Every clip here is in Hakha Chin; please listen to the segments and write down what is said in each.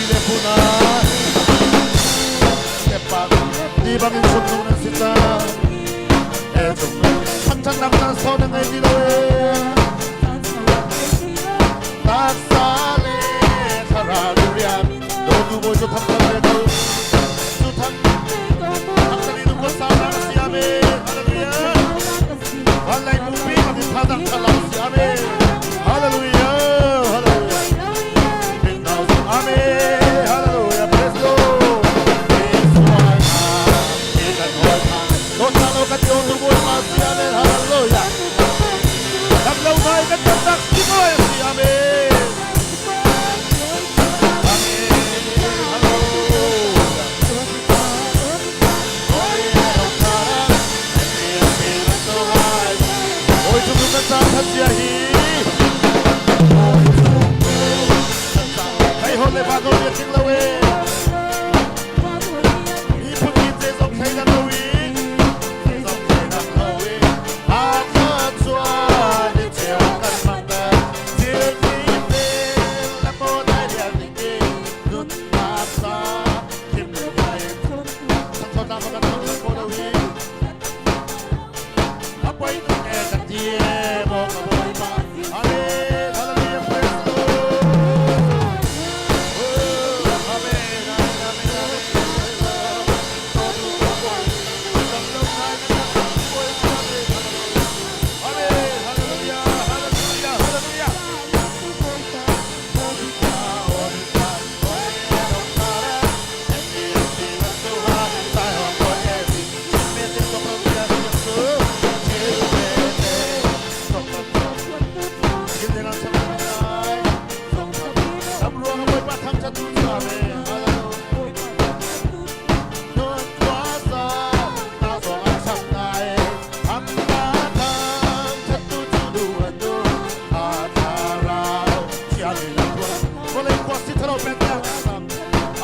le pu na Tepa ti bangin sumnung nan si cang E cung thangthatnak caan sau na ngei ti lo e Taksa le thlarau diriam Dawtu bawi cu thangthat ve ko Cu thang thangthat in ko sa na si amen Hallelujah Van lai mupi bangin thadang thalau si amen Hallelujah Hallelujah Amen. Hallelujah. Praise the Lord. Hallelujah. Dam lo nai kan tam tak si ko si amen. Amen. Hallelujah. Oi chung kan sa that sia hi. Kai hon le ba ko bia ching lo e. Mi phun ki che zong thei dan lo i. Zong thei dan lo i. A tha chuan ni cheu kan mang ta. Thil ti pe la mo dai dia ni ke. Nun na sa kim le kai. Thang thon na ma kan thang thang ko lo i. A poi tu e ka tie mo ka boi pa. Amen. Hallelujah. Praise the Lord. Oh, amen. Amen. Amen. Amen. Amen. Hallelujah. Hallelujah. Hallelujah.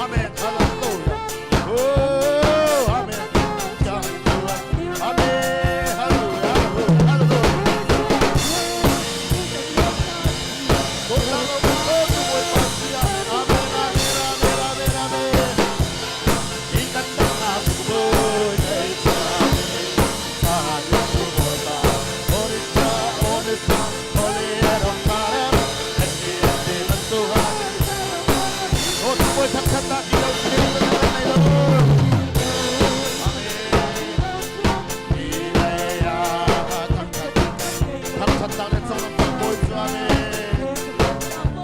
Amen. Hallelujah. Oh, amen. Amen. Hallelujah. Hallelujah.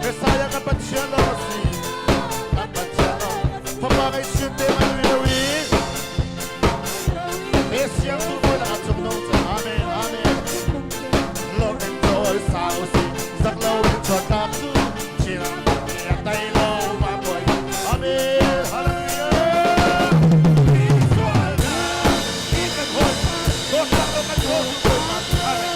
Messiah kan Pathian lo a si. Kan Pathian lo. Fapa ngaihchim te man ri lo i Messiah tu bawi lakah cung no cu. Amen. Amen. Lord in chawi sa u si. Zak lo in chuan tak cu. Chiang yak dai lo ma bawi. Amen. Hallelujah. Sual na i kan hoi. Dawtnak lo kan haw tu bawi ma. Amen.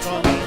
Amen.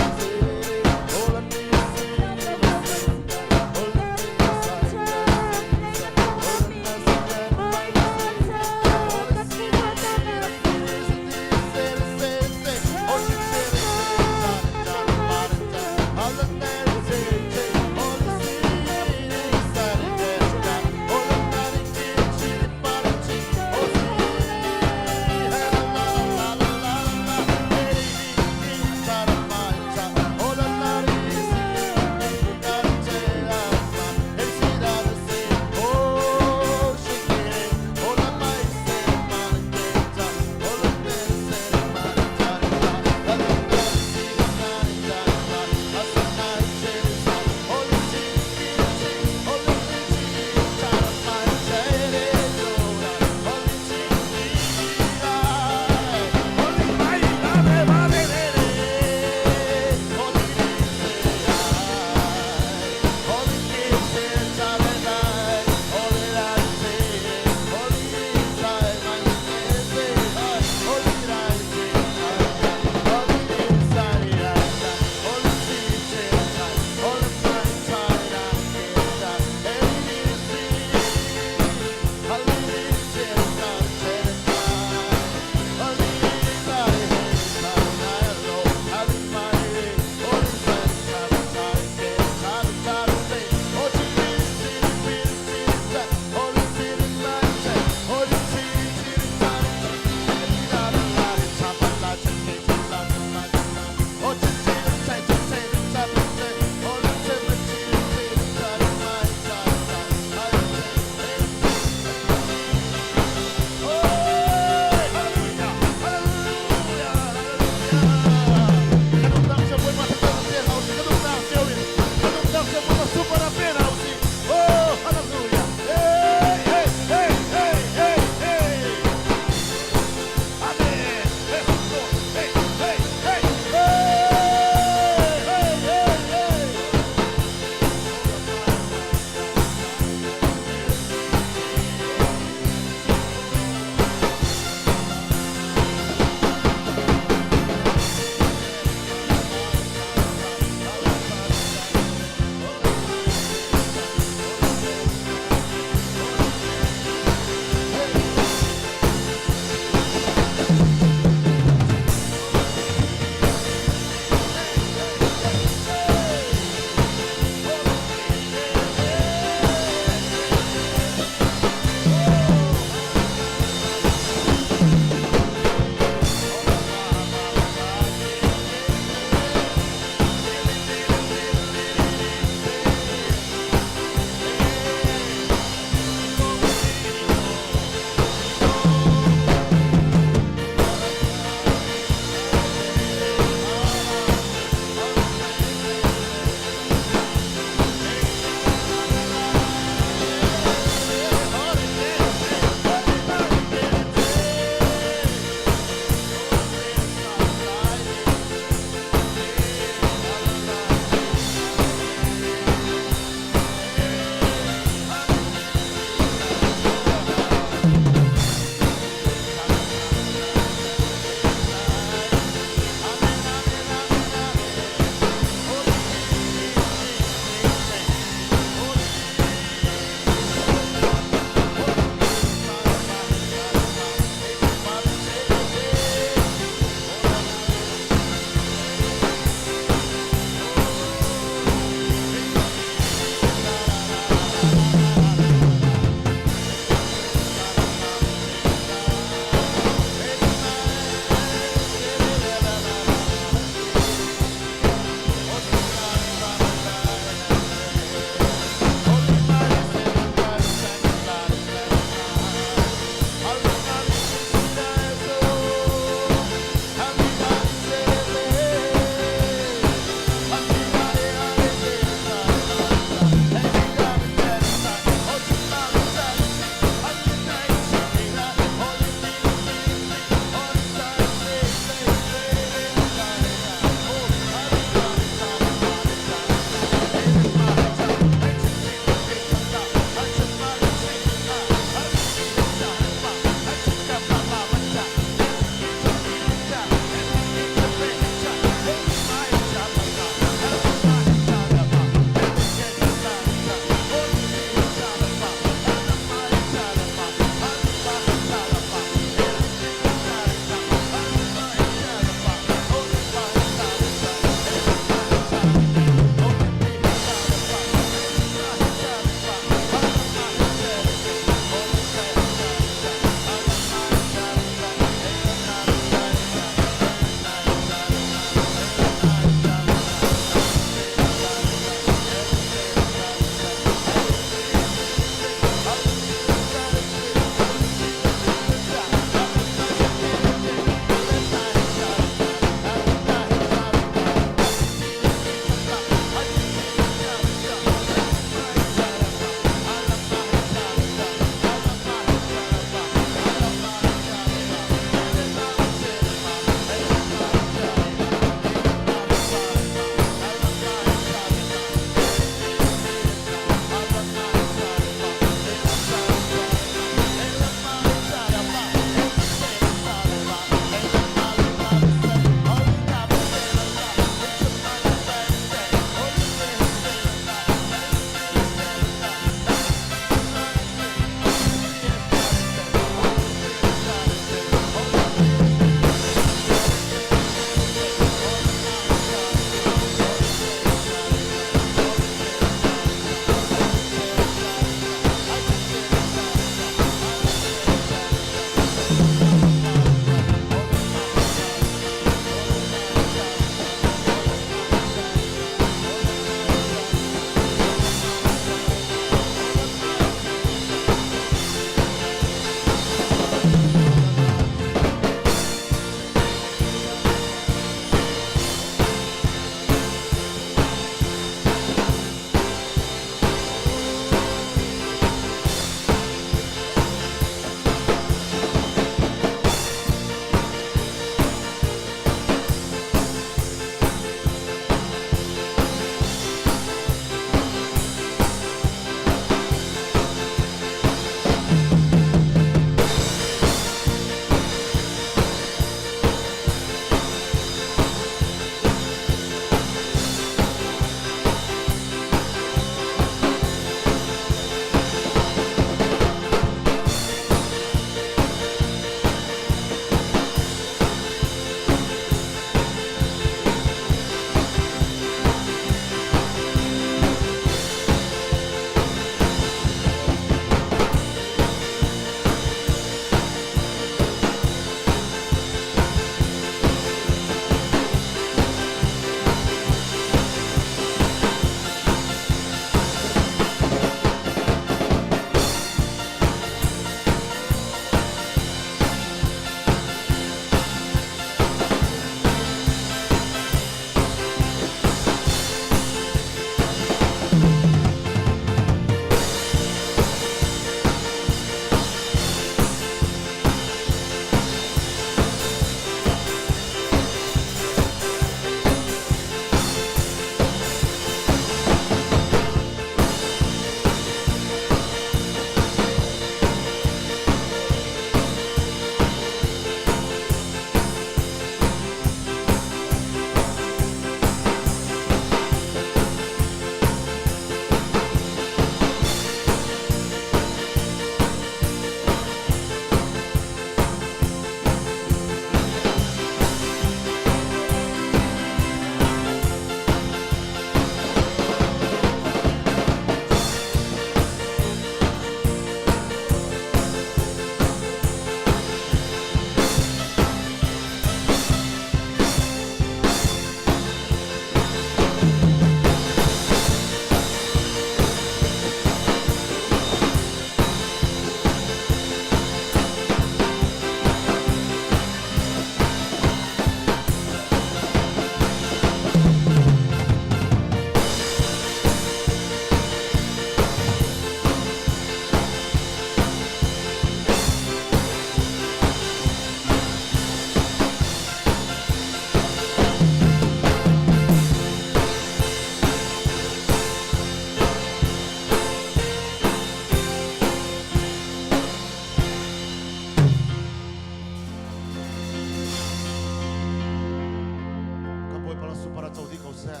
Thluachuah co dih ko seh.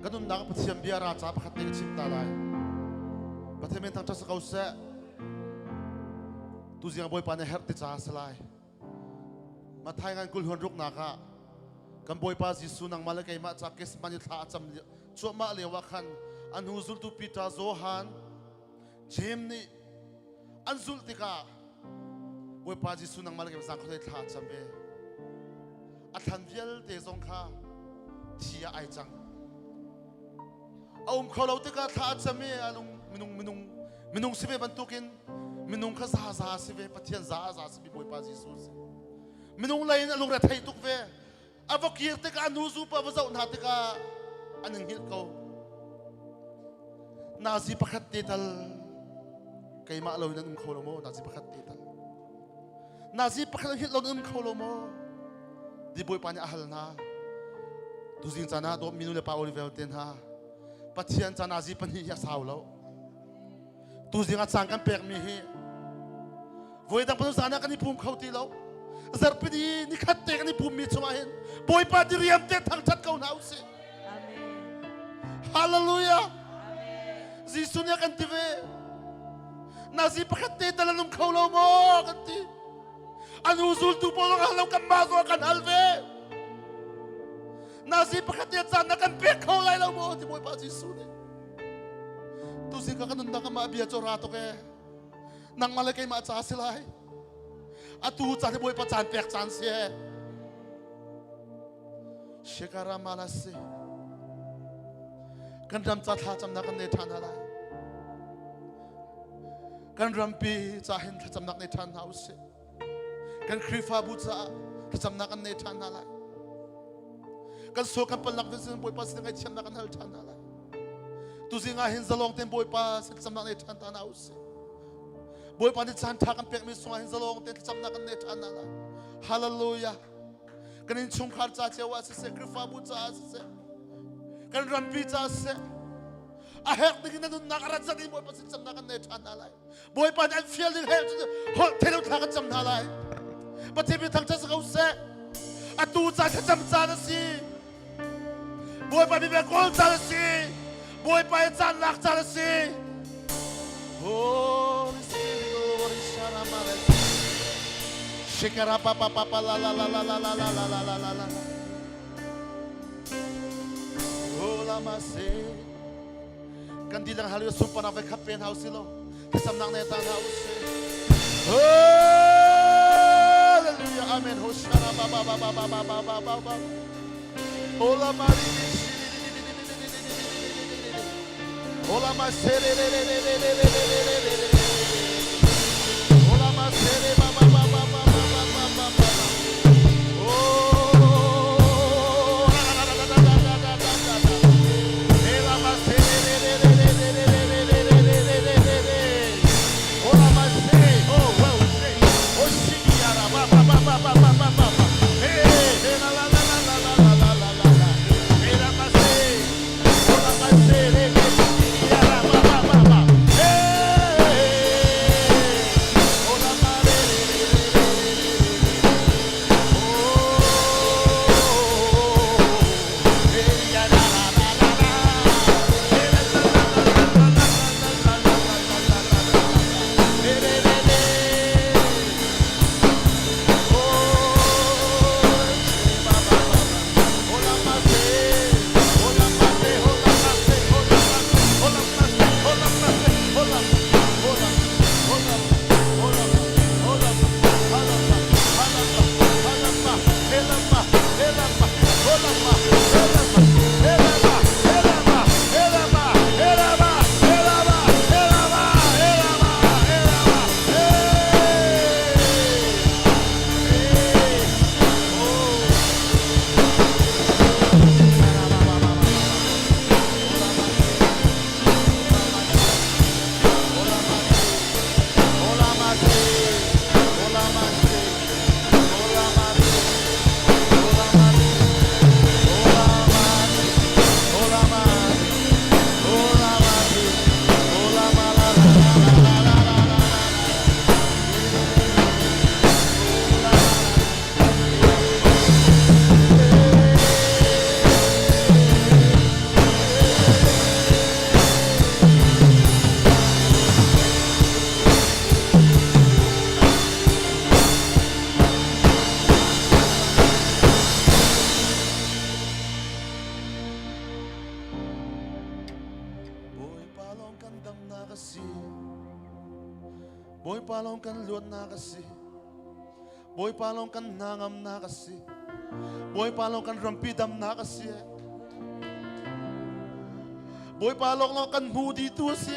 Kan nunnak Pathian bia ra ca pakhat te ka chim ta lai. Pathian min thangṭhat si ko seh. Tuziang Bawipa nih herh ti ca si lai. Mathai ngan kul huan ruknak ah kan Bawipa Jesuh nangmah le keimah ca Gethsemane thla a cam cuahmah lio ah khan an hnu zultu Peter, Johan, James nih an zulh tikah Bawipa Jesuh nangmah le keimah zang khuadei thla a cam ve. A thlan vialte zong kha thi ah ai cang. A um kho lo tikah thla a cam i a lung minung minung minung si ve bantukin minung kha za za si ve Pathian za za si mi Bawipa Jesuh si. Minung lei in a lungre thei tuk ve. A va kir tikah a nu zupa va zoh hna tikah an in hngilh ko. Nazi pakhat te tal keimah lo in an um kho lo maw? Nazi pakhat te tal. Nazi pakhat an hngilh lo in um kho lo maw? Di Bawipa nih a hal hna. Tuzing caan ah dawtmi nu le pa Oliver te hna Pathian ca nazi pahnih hi a sau lo. Tuzing ah caan kan pekmi hi voidang panu zan ah kan i pum kho ti lo. Zarhpini nikhat te kan i pummi chungah hin Bawipa diriam te thangṭhat ko hna usih. Hallelujah. Jesuh nih a kan ti ve. Nazi pakhat te tal an um kho lo maw kan ti. Anu zultu pawl zong hal lo kan mah zong kan hal ve. Nazi pakhat te caan na kan pek kho lai lo maw ti Bawipa Jesuh nih. Tuzing ka kan nunnak amah bia cu ra tuk ee. Nangmah le keimah ca si lai. Atu caan hi Bawipa caan pek caan si ee. Shekara malasi. Kan ram ca thlacamnak kan nei ṭhan hna lai. Kan rampi ca hin thlacamnak nei ṭhan hna usih. Kan Khrihfabu caah thlacamnak kan nei ṭhan hna lai. Kan sual kan palnak sin Bawipa sin ngaihchiatnak kan hal ṭhan hna lai. Tuzing ah hin zalong tein Bawipa sin thlacamnak nei ṭhan ta hna usih. Bawipa nih caan ṭha kan pekmi sungah hin zalong tein thlacamnak kan nei ṭhan hna lai. Hallelujah. Kan innchungkhar ca cio ah siseh, Khrihfabu caah siseh, kan rampi caah siseh, a herh ding in na nunnak a rat zat in Bawipa sin camnak kan nei ṭhan hna lai. Bawipa nih an fial ding he holh thei thla kan cam hna lai. Pathian mi thangṭhat si ko seh. Atu caan thlacam caan a si. Bawipa mi kawl caan a si. Bawipa i caan lak caan a si. Holy Spirit, Holy Sharamara. Shikara pa pa pa pa la la la la la la la la la la la la. Oh lama se. Kan dilang hal yo sumpan ave khat pen hau si lo. Thlacamnak ne ta hna usih. Hallelujah. Amen. Hoshana ba ba ba ba ba ba ba ba ba ba. Ola mari Ola ma sere re re re re re re re re re re. Ola ma sere ba ba ba ba ba ba ba ba ba ba. Oh la la la la la la la la la la. Ela ma sere re re re re re re re re re re re re re re. Ola ma se oh wow se. Oh shiki ara ba ba ba ba ba ba ba ba ba. Hey hey la la la la la la la la la la la. Ela ma se. Ola ma se re re shiki ara ba ba ba ba. Hey. Ola ma re re. Bawipa lawng kan luatnak a si. Bawipa lawng kan hnangamnak a si. Bawipa lawng kan rampi damnak a si. Bawipa lawng lawng kan hmu dihtu a si.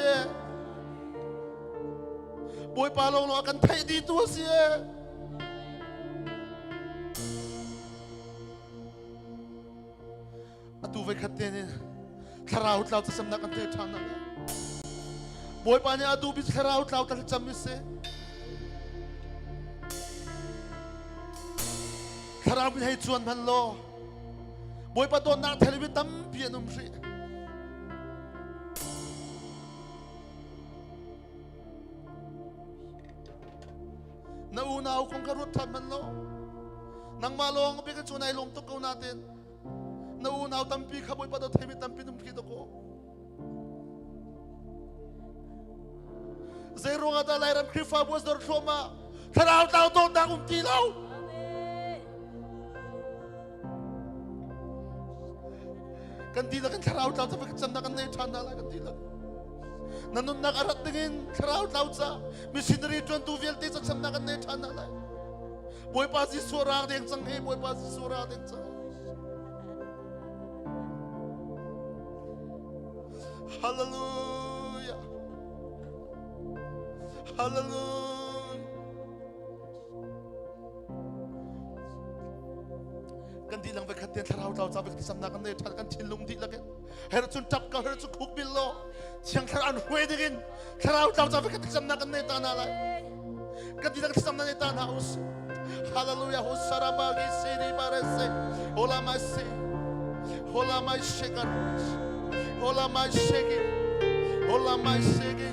Bawipa lawng lawng kan theih dihtu a si. Atu voi khat te nih thlarau tlau thlacamnak kan thei ṭhan hna. Bawipa nih atu bi thlarau tlau thlacam mi si. Thlarau mi hei cuan hman law Bawipa dawtnak thel mi tampi an um hrih. Na unau kong kha ruat ṭhan hman law nangmah lawng bik cu nai lawm tuk ko natin na unau tampi kha Bawipa dawt theimi tampi num khi dakaw zei ruangah dah Lairam Khrihfabu a dor thluahmah thlarau tlau dawtnak um ti lo kan dihlak in thlarau tlau ca camnak kan nei ṭhan hna lai kan dihlak na nunnak a rat dingin thlarau tlau ca missionary ṭuantu vialte ca camnak kan nei ṭhan hna lai Bawipa Jesuh ra deng cang hi Bawipa Jesuh ra deng cang Hallelujah Hallelujah Kan dihlak ve khat te thlarau tlau ca ve samnak kan nei ṭhan kan thinlung dihlak in her cun ṭap ka her cu khuk bil law thiang thlarau an hruai dingin thlarau tlau ca ve khat samnak kan nei ta na lai kan dihlak samnak nei ta hna us Hallelujah hosaraba ge se ri bare se hola mai se hola mai shekar hola mai sheke hola mai sheke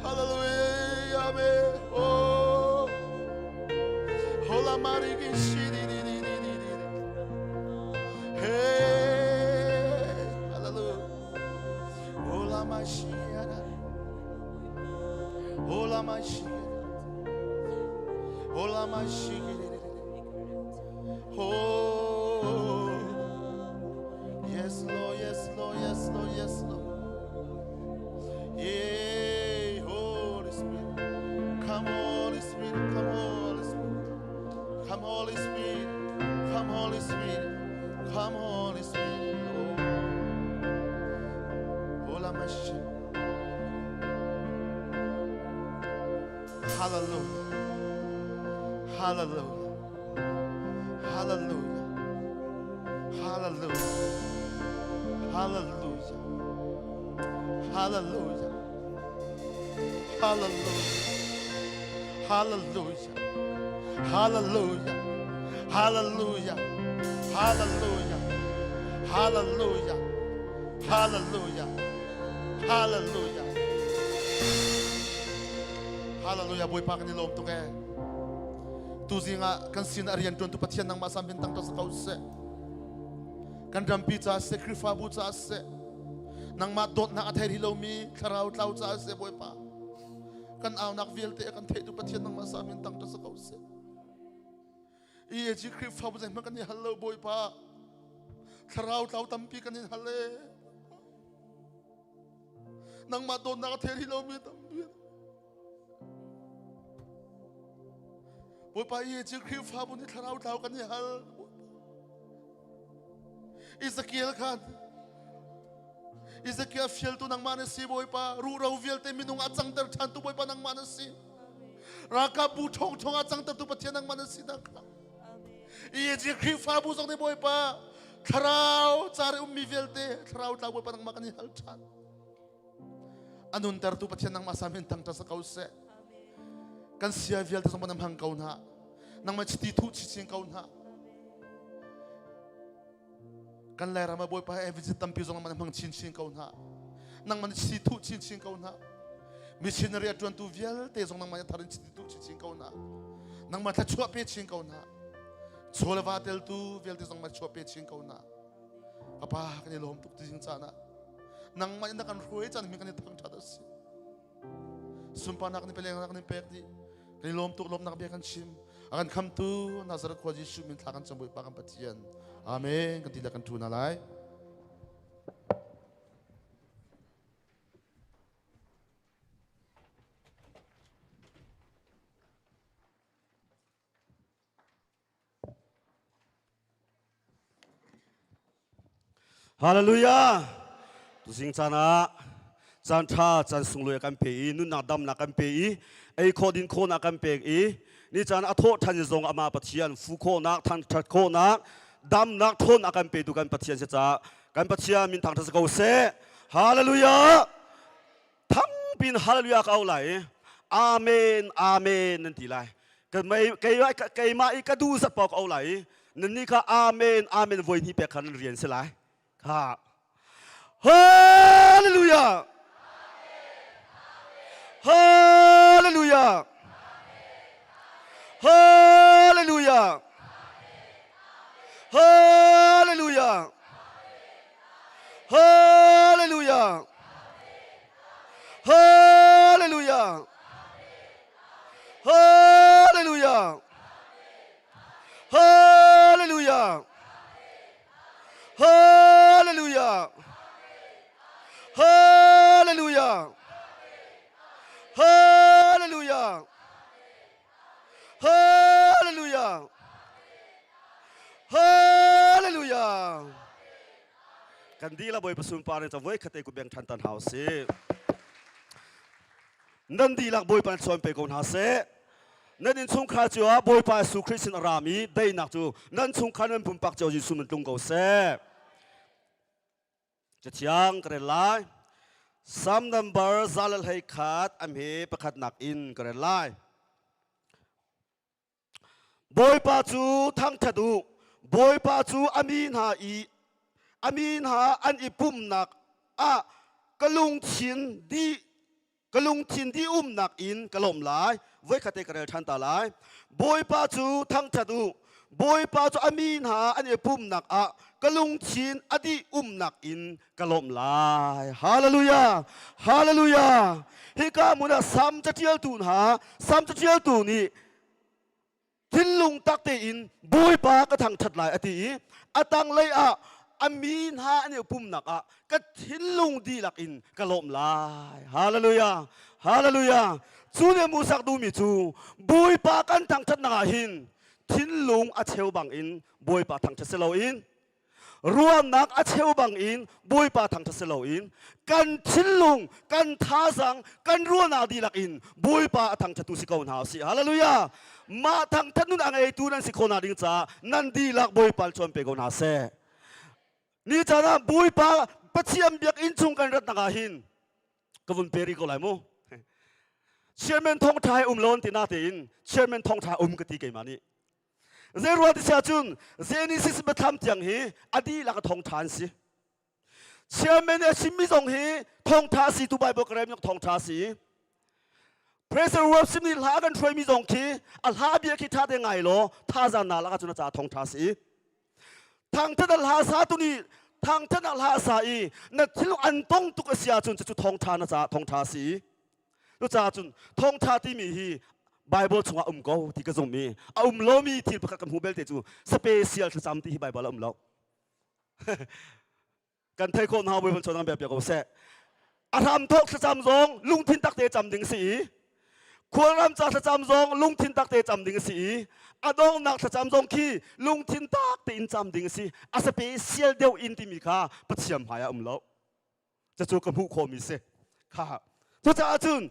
Hallelujah amen oh hola mari ge shi di di di di di di hey hallelujah hola mai shi hola mai shi hola mai shi Oh, yes, Lord, yes, Lord, yes, Lord, yes, Lord. Yeah, Holy Spirit. Come, Holy Spirit, come, Holy Spirit. Come, Holy Spirit. Come, Holy Spirit. Come, Holy Spirit. Oh. Hola Mashiach. Hallelujah. Hallelujah. Hallelujah. Hallelujah. Hallelujah. Hallelujah. Hallelujah. Hallelujah. Hallelujah. Hallelujah. Hallelujah. Hallelujah. Hallelujah. Hallelujah. Hallelujah. Bawipa kan i lawm tuk ee. Tuzing ah kan sin a rian ṭuantu Pathian nangmah sam hin tang sa ko seh. Kan rampi ca seh, Khrihfabu ca seh, nangmah dawtnak a thei rih lomi thlarau tlau ca seh Bawipa. Kan aunak vialte a kan theihtu Pathian nangmah sam hin tang sa ko seh. EAG Khrihfabu zeihmanh kan i hal lo Bawipa. Thlarau tlau tampi kan in hal e. Nangmah dawtnak a thei rih lomi tampi. Bawipa i cu Khrihfabu nih thlarau tlau kan i hal. Ezekiel khan Ezekiel fialtu nangmah na si Bawipa ruhro vialte minung a cangter ṭhantu Bawipa nangmah na si ralkap bu ṭhawng a cangtertu Pathian nangmah na si dah kha EAG Khrihfabu zong nih Bawipa thlarau car i ummi vialte thlarau tlau Bawipa nangmah kan i hal ṭhan A nuntertu Pathian nangmah sam hin thangṭhat sa ko seh. Kan sia vialte zong na hmang ko hna. Nangmah chiti thuh chinchin ko hna. Kan Lairam ah Bawipa he visit tampi zong na hmang chinchin ko hna. Nangmah chiti thuh chinchin ko hna. Missionary a ṭuantu vialte zong nangmah thar in chiti thuh chinchin ko hna. Nangmah thluachuah pe chin ko hna. Chaw le va teltu vialte zong na chuah pe chin ko hna. Ka pa kan i lawm tuk ti zing caan ah nangmah in na kan hruai caan mi kan i thangṭhat a si sunparnak ni pelengnak ni pek dih kan i lawm tuk lawmnak bia kan chim a kan khamtu Nazareth khua Jesuh min thla kan cam Bawipa kan Pathian amen kan ti le kan ṭu na lai. Hallelujah! Tuzing caan ah caan ṭha caan sunglawi kan pe i nunnak damnak kan pe i ei khawh din khawhnak kan pek i ni caan a thawh ṭhan zong amah Pathian fu khawhnak thangṭhat khawhnak damnak ṭhawnnak kan petu kan Pathian si caah kan Pathian min thangṭhat si ko seh. Hallelujah! Thangpin hallelujah ka au lai. Amen, amen nan ti lai. Keimah i ka duh zat paoh ka au lai. Nannih kha amen, amen voi hnih pek kha nan rian si lai. Kha. Hallelujah! Hallelujah! Hallelujah! Hallelujah! Hallelujah! Hallelujah! Hallelujah! Hallelujah! Hallelujah! Hallelujah! Hallelujah! Hallelujah! Hallelujah! Kan dila Bawipa sunpar in voi khate ku beng than tan hau si. Nan dihlak Bawipa in chuan pe ko hna seh. Nan inn chungkhar cio ah Bawipa Jesuh Khrist sin a rami daihnak cu nan chungkhar nan pumpak cio Jesuh min tlung ko seh. Cathiang ka rel lai. Psalm number 121 am he pakhatnak in ka rel lai. Bawipa cu thangṭhat u. Bawipa cu a mi hna i a mi hna an i pumhnak ah ka lungthin dih ka lungthin dih umnak in ka lawm lai. Voikhat te ka rel ṭhan ta lai. Bawipa cu thangṭhat u. Bawipa cu a mi hna an i pumhnak ah ka lungthin a dih umnak in ka lawmh lai. Hallelujah! Hallelujah! Hika hmun ah Salm caṭialtu hna, Salm caṭialtu nih thinlung tak tein Bawipa ka thangṭhat lai a ti i a tanglei ah a mi hna an i pumnak ah ka thinlung dihlak in ka lawmh lai. Hallelujah! Hallelujah! Cu nih hmuhsak duhmi cu Bawipa kan thangṭhatnak ah hin thinlung a cheu bangin Bawipa thangṭhat si loin ruahnak a cheu bangin Bawipa thangṭhat si loin kan thinlung kan thazang kan ruahnak dihlak in Bawipa a thangṭhattu si ko hna usih. Hallelujah! Mah thangṭhat nun a ngeitu nan si khawhnak ding caah nan dihlak Bawipa chuan pe ko hna seh. Ni caan ah Bawipa Pathian biakinn chung kan ratnak ah hin ka vun pe rih ko lai mu. Chairman thawngṭha he um lon ti na tein chairman thawngṭha um ka ti keimah nih. Zeiruang ti siah cun Genesis biathlam tiang hi a dihlak a thawngṭha an si. Chairman nih a chimmi zong hi thawngṭha a si tu Bible ka rem thawngṭha a si. President Worship nih hla kan hruaimi zong khi a hla bia khi ṭha te ngai law thazaang na lak ahcun a ca thawngṭha a si. Thangṭhat a hla sa tu nih thangṭhat a hla sa i na thil an tong tuk a si ahcun cucu thawngṭha na caah thawngṭha a si. Cucaah cun thawngṭha timi hi Bible chungah um ko ti ka zumh i a um lomi thil pakhat kan hmuh belte cu special thlacam ti hi Bible a um lo. Kan thei khawh hna Bawipa chon kan ko seh. A hram thawk thlacam zong lungthin tak te cam ding si i khualram ca thlacam zong lungthin tak te cam ding si i a donghnak thlacam zong khi lungthin tak tein cam ding si a special deuh in timi kha Pathian hmai ah um lo. Cucu ka hmuh khawhmi si. Kha. Cucaah cun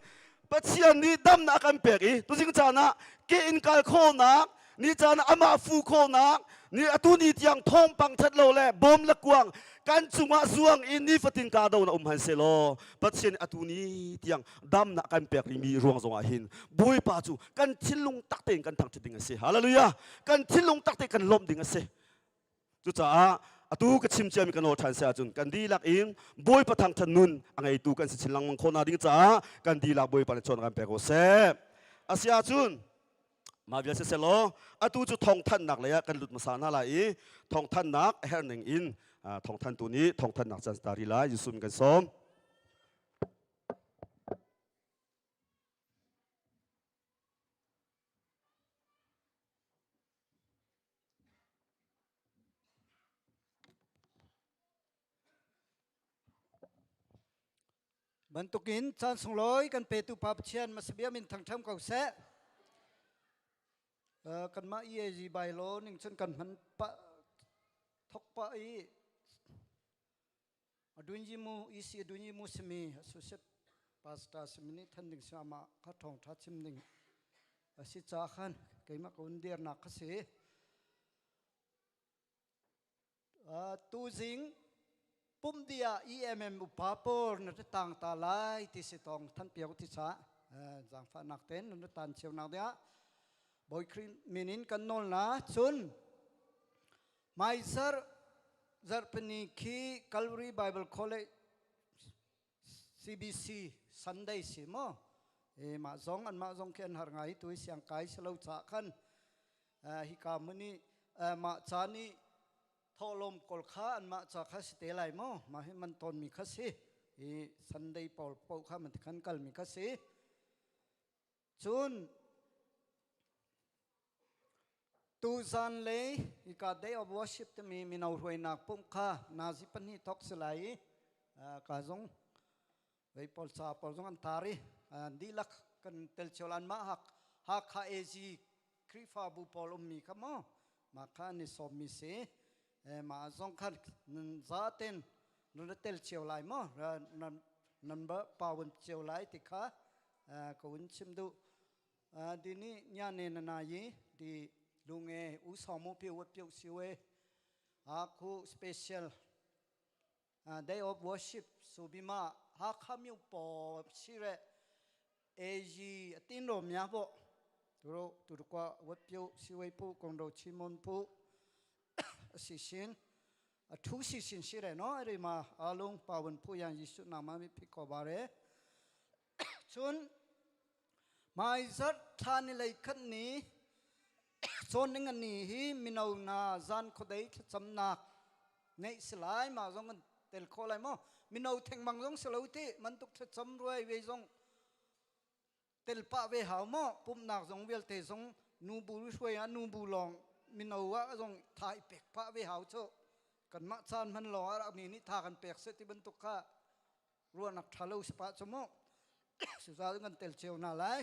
Pathian nih damnak a kan pek i tuzing caan ah ke in kal khawhnak, ni caan ah amah fu khawhnak, ni atu ni tiang thawngpang that lo le bom le kuang kan cungah zuang i nifatin ka do na um han selaw Pathian nih atu ni tiang damnak kan pek rihmi ruang zongah hin Bawipa cu kan thinlung tak tein kan thangṭhat ding a si. Hallelujah! Kan thinlung tak tein kan lawmh ding a si. Cucaah atu ka chim ciami ka nawl ṭhan si ahcun kan dihlak in Bawipa thangṭhat nun a ngeitu kan si chin lengmang khawh ding caah kan dihlak Bawipa nih cawn kan pek ko seh. A si ahcun mah vial siseh law atu cu thawngthanhnak lei ah kan lut hmasa hna lai i thawngthanhnak a herh ning in thawngthantu nih thawngthanhnak caan tari lai Jesuh kan sawm. Bantukin caan sunglawi kan petu Pa Pathian masabia min thangṭham ko seh. Kanmah EAG bylaw ning cun kan hman pah thok pah i. Adunyimu EC Adunyimu simi associate pastor simi nih than ding si amah kha thawngtha chim ding a si ca khan keimah ka un dirnak kha si. Tuzing pumdi ah EMM upa pawl na tang ta lai ti si tong than piak ti cha zaangfahnak ten na tan cio nak dingah Bawi Khrih min in kan nawl na. Cun Maisar zarhpini khi Calvary Bible College CBC Sunday si maw e mah zong anmah zong khi an har ngai tu siang kai si lo ca khan hika muni mah ca nih thawhlawm kawl kha anmah ca kha si te lai maw mah hi man tawn mi kha si i Sunday pawl paoh kha man khan kal mi kha si. Cun tuzan le hika Day of Worship timi mino hruainak pumh kha nazi pahnih thok si lai i ka zong vei pawl ca pawl zong an tar i dihlak kan tel cio lan mah hak Hakha AG Khrihfabu pawl ummi kha maw mah kha an i sawmmi si. Mah zong khan nan zaten nan tel cio lai maw nan ba pawun cio lai ti kha ka un chim duh. Di ni nya ne na na yi di lunge u sawmu pi wat piu siwe a khu special day of worship subima Hakha myu po sire AG atin ro mya bo turo turkwa wat piu siwe pu kong ro chimon pu si sin a thu si sin si re no ri ma alung pawun phu yan Jesu nama mi phi ko bare. Cun hmaizarh thla ni lei khat ni cawn ning ani hi mino na zan khuadei thlacamnak neih si lai ma zong an tel kho lai maw mino thengmang zong si lo ti mantuk thlacam ruai ve zong tel pah ve hau maw pumhnak zong vialte zong nu bu hruai ah nu bu lawng mino ah zong tha i pek pah ve hau chu kanmah caan hman lawng ah mi nih tha kan pek se ti bantuk kha ruahnak ṭha lo si pah cu mu suza kan tel cio hna lai.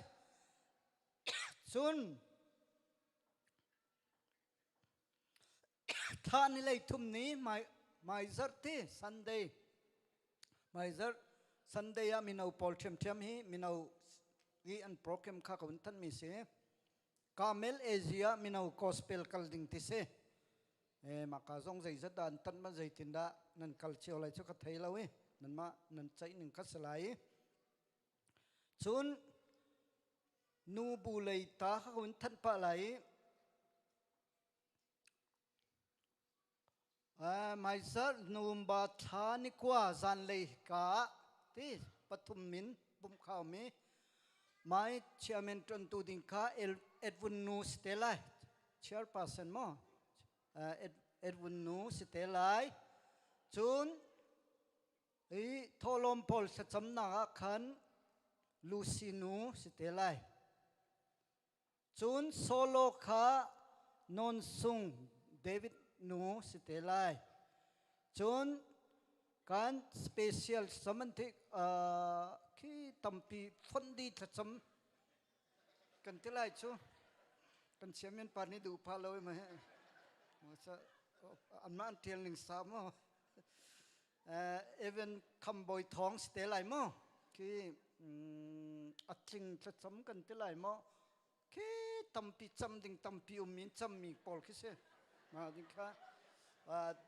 Cun thla ni lei thum ni mai zarh ti Sunday mai zarh Sunday ah mino pawl ṭhiamṭhiam hi mino i an program kha ka vun thanh mi si. Carmel Asia mino gospel kal ding ti si. Maka zong zeizat dah an tan ma zeitin dah nan kal cio lai cu ka thei lo i nanmah nan ceih ning kha si lai. Cun nu bu lei ta kha ka vun thanh pah lai i Maisar November thla ni kua zanlei ka ah ti pathum min pumh khau mi mai chairman ṭuantu ding kha Edwin Nu si te lai chairperson maw Edwin Nu si te lai. Cun i thawhlawm pawl thlacamnak ah khan Lucy Nu si te lai. Cun Solo kha Nawn Sung David nu si te lai. Cun kan special samantik khi tampi fonh di thlacam kan ti lai cu kan chairman pa nih duh pha lo ma he anmah an tial ning sa maw Evan Khambawi Thawng si te lai maw? Khi a tling thlacam kan ti lai maw? Khi tampi cam ding tampi um in cammi pawl khi si. Mah ding kha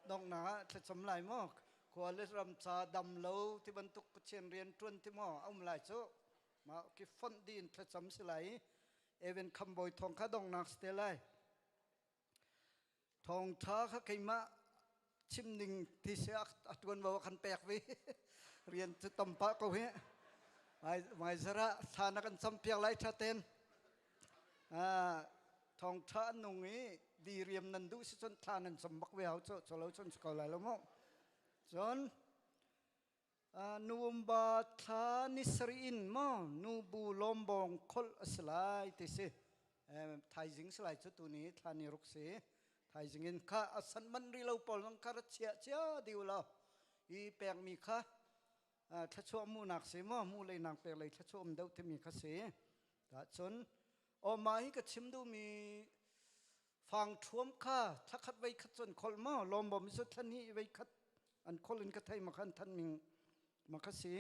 donghnak ah thlacam lai maw? Khua le ram ca dam lo ti bantuk Pathian rian ṭuan ti maw a um lai cu. Mah khi fonh dih in thlacam si lai i Evan Khambawi Thawng kha donghnak si te lai. Thawngṭha kha keimah chim ning ti si a ṭuanvo a kan pek ve. Rian cu tam pah ko hi. Hmaizarh ah thla na kan campiak lai ṭha ten. Thawngṭha an nung i diriam nan duh si cun thla nan cam bak ve hau cu cu lo cun si ko lai lo mu. Cun November thla ni sarih in maw nubu lawmbawng kholh a si lai ti si. Thaizing si lai cu tuni thla ni ruk si. Thaizing in kha a san man ri lo pawl zong kha ra chiah cia diu lo. I pekmi kha thluachuah hmuhnak si maw hmuh lei nak pek lei thluachuah um deuh timi kha si. Tah cun aw mah hi ka chim duhmi fang ṭhuam kha thla khat vei khat cun kholh maw lawmbawm cu thla hnih vei khat. An khol in ka thei ma khan than ming ma kha si.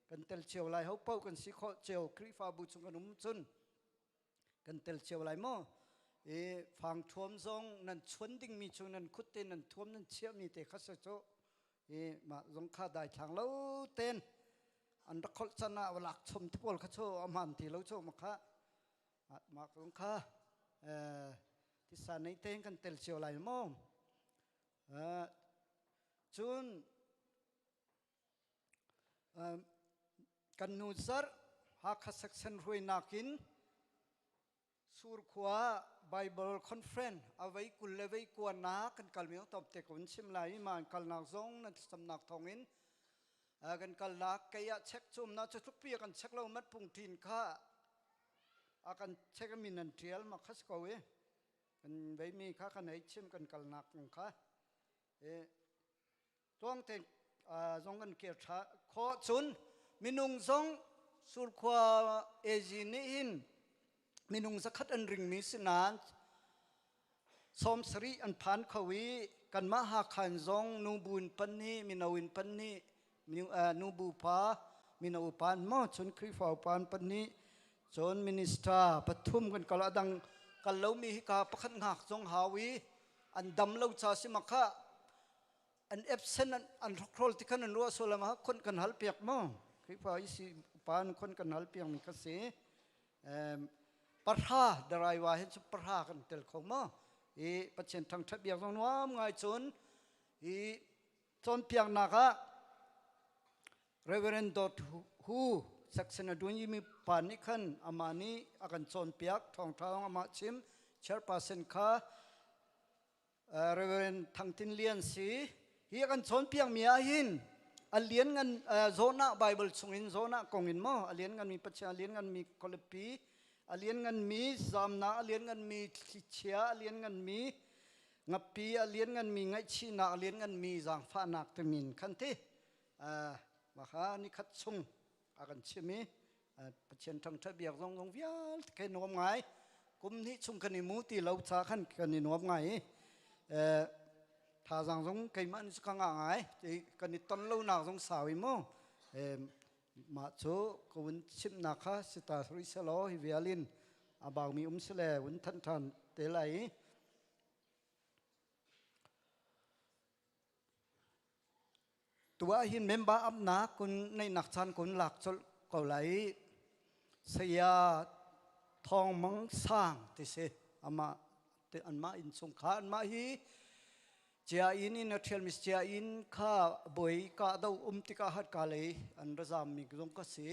Kan tel cio lai ho pau kan si kho cio Khrihfabu chung kan um cun kan tel cio lai maw? I fang thuam zong nan chuan dingmi cu nan khut te nan thuam nan chiahmi te kha se cu i mah zong kha dai thlang lo ten an rak kholh can ah lak chom te pawl kha chu a ti lo chu ma kha mah zong kha tisa nei ten kan tel cio lai maw? Cun Kan nu zarh Hakha Section hruainak in Surkhua Bible Conference a vei 20 le vei kuanak kan kalmi tom te ko in chim lai i ma an kalnak zong nan thlacamnak thawngin kan kalnak kei ah check cum na cu tlukpi kan check lo mat pung ṭin kha a kan check mi nan ṭial ma khas ko i kan veimi kha kan ei chim kan kalnak kong kha Tluangte zong kan kir ṭha khawh cun minung zong Surkhua AG nih hin minung zakhat an ringmi si nain 70 an phan kho i kanmah Hakha in zong nubu in pan nih mino in pan nih nubu pa mino upa an maw cun Khrihfa upa an pan nih cun minister pathum kan kal adang kal lomi hi ka pakhat ngak zong hau i an dam lo cha si makha an absent an hrokhrol ti khan an ruah sual ma khon kan hal piak mo Khrihfa isi pa khon kan hal piak mi kha si parha daraiwa hin chu parha kan tel kho mo i Pathian thangthat biak zong nuam ngai cun i cawnpiaknak ah Reverend Dot Hu section a dun mi pa nih khan amah nih a kan cawnpiak thawngtha amah chim chairperson kha Reverend Thang Tin Lian si. Hi a kan cawnpiakmi ah hin a lian ngan Jonah Bible chungin Jonah kong in maw a lian nganmi Pathian a lian nganmi khualipi a lian nganmi zamnak a lian nganmi thlichia a lian nganmi ngapi a lian nganmi ngaihchihnak a lian nganmi zaangfahnak timin khan ti mah kha nikhat chung a kan chim i Pathian thangṭhat biak zong zong vialte khi nuam ngai kum hnih chung kan i mu ti lo ca khan kan i nuam ngai i thazaang zong keimah nih ka ngah ngai kan i ton lonak zong sau i mu mah cu ka vun chimhnak kha sita rih selaw hi vial in a baumi um sile vun thanh ṭhan te lai i Tu ah hin member amnak kun neihnak caan kun lak colh ko lai i saya Thawng Mang Sang ti si amah te anmah innchung kha anmah hi Cia inn in a ṭhialmi cia inn kha boi kah do um tikah hat ka lei an ra zaammi zong ka si.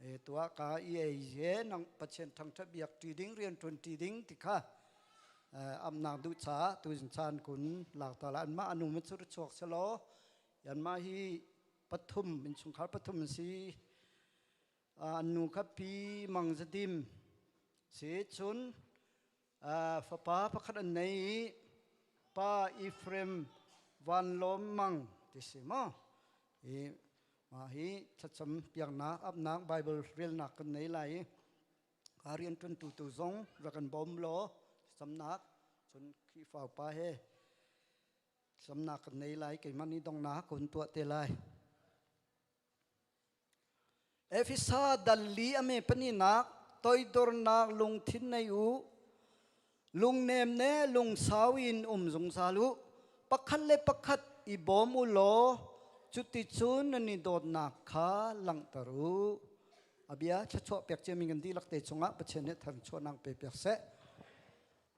E tuah ka i ei ye nang Pathian thangṭhat biak ṭi ding rian ṭuan ṭi ding ti kha amnak duh caah tuzing caan kun lak ta la anmah anu ma cu chuak selaw anmah hi pathum innchungkhar pathum an si an nu kha pi Mang Zadim si cun fapa pakhat an nei i pa Ephraim Van Lawm Mang ti si maw i mah hi thlacam piaknak apnak Bible relnak kan nei lai i ka rian ṭuantu tu zong rak kan bawm law thlacamnak cun Khrihfa upa he thlacamnak kan nei lai keimah nih donghnak ka hun tuah te lai. Efesa dal li a me paninak toidornak lungthin nei u lungnem ne lungsau in um zungzal u pakhat le pakhat i bawm u law cuticun nan i dawtnak kha langhter u a bia thluachuah pek ciami kan dihlak te cungah Pathian nih tharchuahnak pe piak seh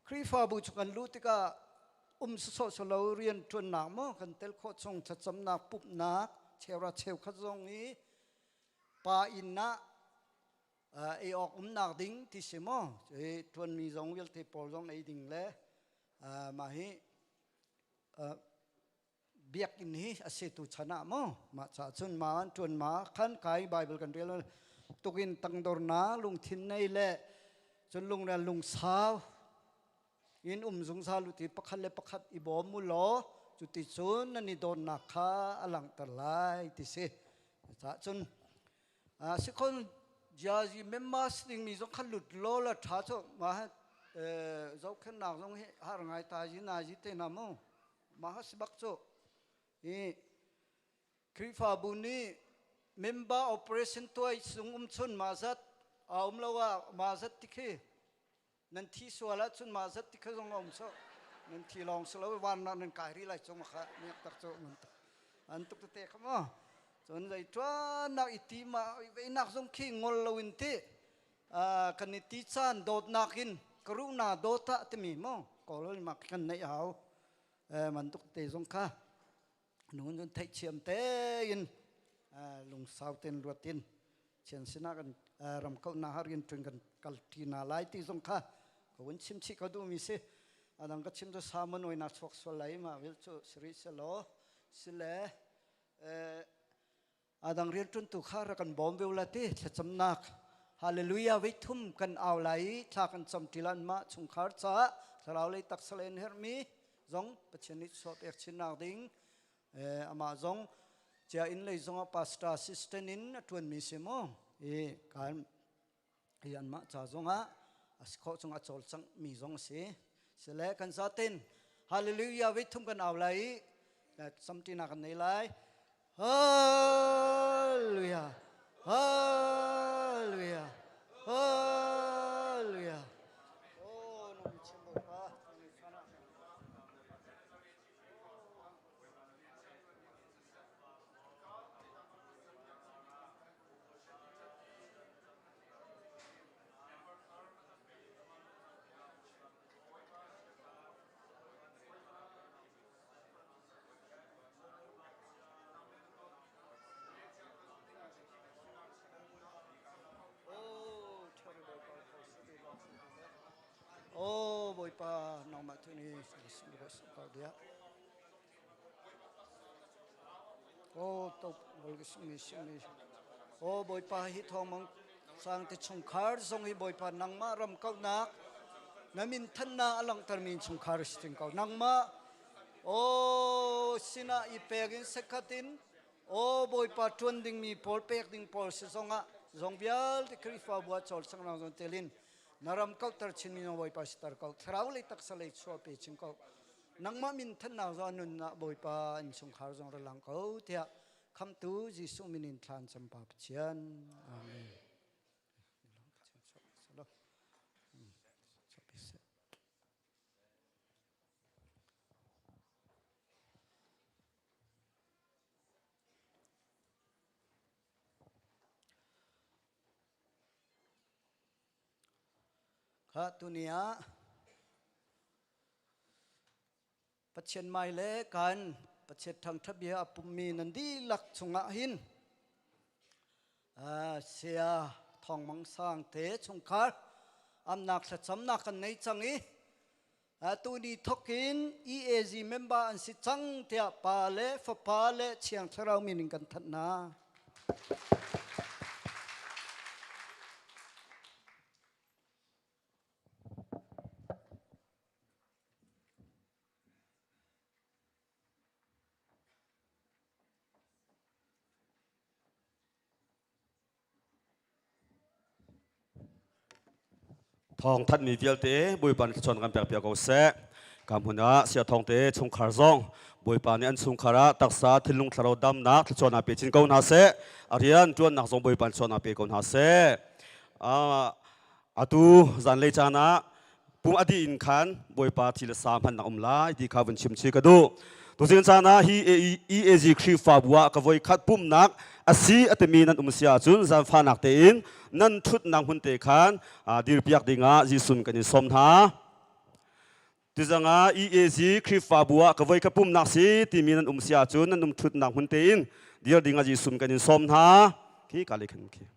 Khrihfabu cu kan luh tikah um sawsawh lo rian ṭuannak maw kan tel khawh chung thlacamnak pumhnak cheura cheukhat zong i pa inn ah ei awk umnak ding ti si maw ṭuanmi zong vialte pawl zong ei ding le mah hi biakinn hi a si tu chan ah maw mah ca cun ma an ṭuan ma khan kai Bible kan rel tukin tangdorna lungthin nei le cun lungral lungsau in um zungzal u ti pakhat le pakhat i bawm u law cuti cun nan i dawtnak kha a langhter lai ti si ca cun sikhon jiazi members dingmi zong kha lut law la ṭha cu ma zohkhennak zong hi har ngai ta ji na ji te na mu mah si bak cu i. Khrihfabu nih member operation tuai sung um chun ma zat a um lo ah ma zat ti khi nan thi sual ahcun mah zat ti kha zong a um so nan thi lawng si lo van nan kai ri lai chung kha miak tak cu an tuk tete kha mo cun zei tuan nak i ti ma nak zong khi ngol lo in ti kan i ti caan dawtnak in karuna dawta timi mo kawl ma kan nei hau man tuk te zong kha nun cun theihthiam tein lungsau tein ruat in chian sinah kan ram kauhnak ah rian ṭuan kan kalṭi hna lai ti zong kha ka vun chim chih ka duhmi si. Adang ka chim cu salmon oinak chuak sual lai mah vil cu siri selaw sile adang rianṭuantu kha rak kan bawm ve la ti thlacamnak hallelujah voi thum kan au lai i thla kan cam ṭi lan mah chungkhar caah thlarau lei taksa lei an herhmi zong Pathian nih chuah pek chinnak ding amah zong cia inn lei zongah pastor assistant in a ṭuanmi si mu i kan hi anmah ca zongah a si khawh chung a cawlcangh mi zong a si sile kan zaten hallelujah voi thum kan au lai i samṭinak kan nei lai. Hallelujah, hallelujah, hallelujah. Oh, nang chim Bawipa. Oh Bawipa nangmah tu nih ko dia. Oh to bol mi mi. Oh Bawipa hi thong mang sang te chungkhar zong hi Bawipa nangmah ram kaunak na min thanna a langhter mi chungkhar si ting ko nangmah O sinah i pek in sekhat in o Bawipa ṭuan dingmi pawl pek ding pawl si zongah zong vialte Khrihfabu ah cawlcangnak zong telin na ram kauhter chinmi zong Bawipa siter ko thlarau lei taksa lei chuah pe chin ko nangmah min thannak zong nunnak Bawipa innchungkhar zong ra lang ko tiah khamtu Jesuh min in thlan cam pa Pathian amen. Kha tuni ah Pathian mai le kan Pathian thangṭhat bia a pummi nan dihlak chungah hin Saya Thawng Mang Sang te chungkhar amnak thlacamnak kan nei cang i tuni thokin EAG member an si cang tiah pa le fapa le Thiang Thlarau min in kan thanh hna. Thawng thanhmi vialte Bawipa nih thluachuah kan pek piak ko seh. Ka hmun ah sia thawng te chungkhar zong Bawipa nih an chungkhar ah taksa thinlung thlarau damnak thluachuahnak pe chin ko hna seh. A rian ṭuannak zong Bawipa nih thluachuahnak pe ko hna seh. Atu zanlei caan ah pum a dih in khan Bawipa thi le sa hmannak um lai ti kha vun chim chih ka duh. Tuzing caan ah hi EAG Khrihfabu ah ka voi khat pumhnak a si a timi nan um si ahcun zaangfahnak tein nan ṭhutnak hmun te khan dirpiak dingah Jesuh kan in sawm hna. Tuzang ah EAG Khrihfabu ah ka voi khat pumhnak si timi nan um si ahcun nan um ṭhutnak hmun tein dir dingah Jesuh kan in sawm hna. Khi ka le khan khi.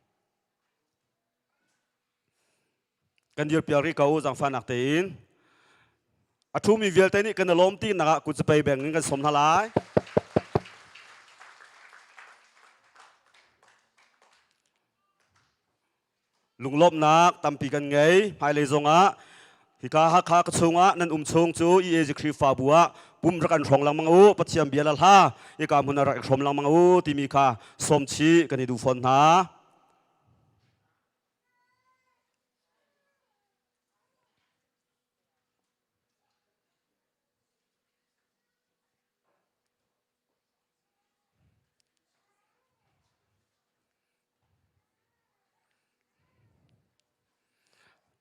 Kan dirpiak rih ko zaangfahnak tein. A ṭhumi vialte nih kan i lawm ti nak ah kut zapei beng in kan sawm hna lai. Lunglawmhnak tampi kan ngei. Hmailei zongah hika Hakha ka chungah nan um chung cu EAG Khrihfabu ah pum rak kan hrawng lengmang u, Pathian bia le hla hika hmun ah rak i hrawm lengmang u timi kha sawm chih kan i duh fawn hna.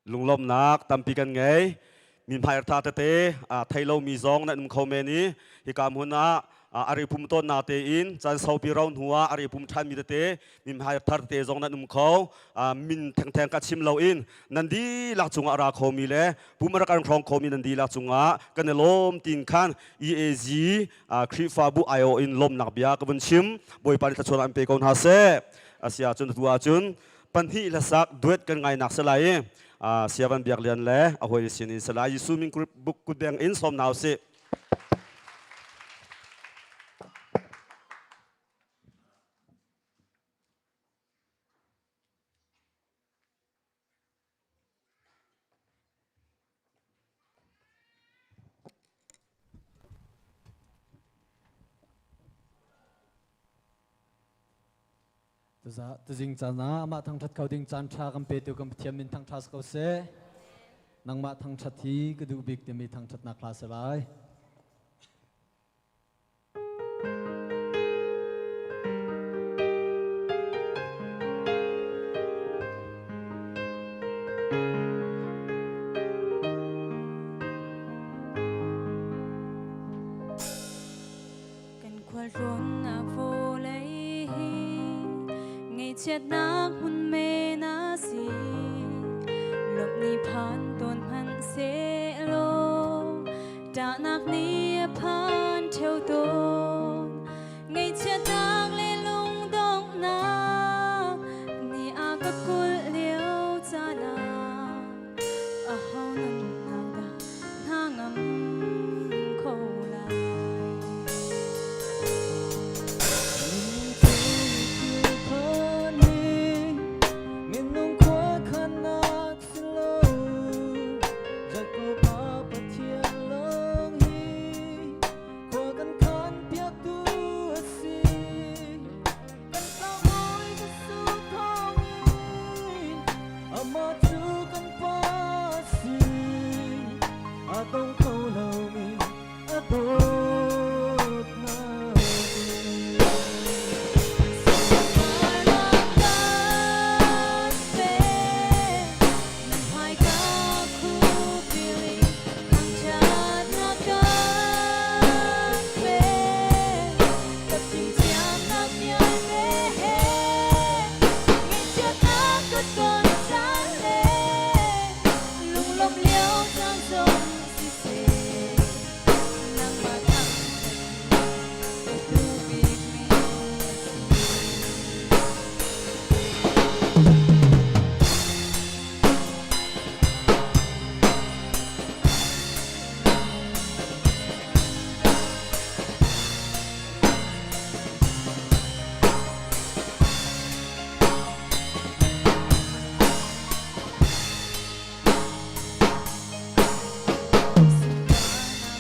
Lunglawmhnak tampi kan ngei. Mi hmairtha tete thei lomi zong nan um kho men i hika hmun ah a ri pum tawn na tein caan saupi ro hnu ah a ri pum ṭhanmi tete mi hmairthar tete zong nan um kho. Min thengtheng ka chim loin nan dihlak cungah ra khomi le pum a rak an hrawng khomi nan dihlak cungah kan i lawm tin khan EAG Khrihfabu aiawh in lawmnak bia ka vun chim. Bawipa nih thluachuah an pe ko hna seh. Asia cun atu ahcun pahnih hlasak duet kan ngainak si lai i Siavan Biak Lian le a hawi sin in si lai. Jesuh min buk kutbeng in sawm hna usih. Tuzing caan ah amah thangṭhat kho ding caan ṭha kan petu kan Pathian min thangṭha si ko seh. Nangmah thangṭhat hi ka duh bik timi thangṭhatnak hla si lai. Kan khualtlawnnak vawlei hi ngaihchiatnak hmun men a si. Lawmh ni phan tawn hmanh sehlaw Ṭahnak nih a phan ṭheo tawn. Ngaihchiatnak le lungdonghnak nih a ka kulh lio caan ah aho nunnak dah hna ngam kho lai. Minung khua khannak si lo Jacob a Pathian lawng hi khua kan khan piaktu a si. Kan tlangbawi Jesuh thawngin amah cu kan Pa a si. A dong kho lomi a dawtnak in. Nangmah thang ka duh bikmi a si.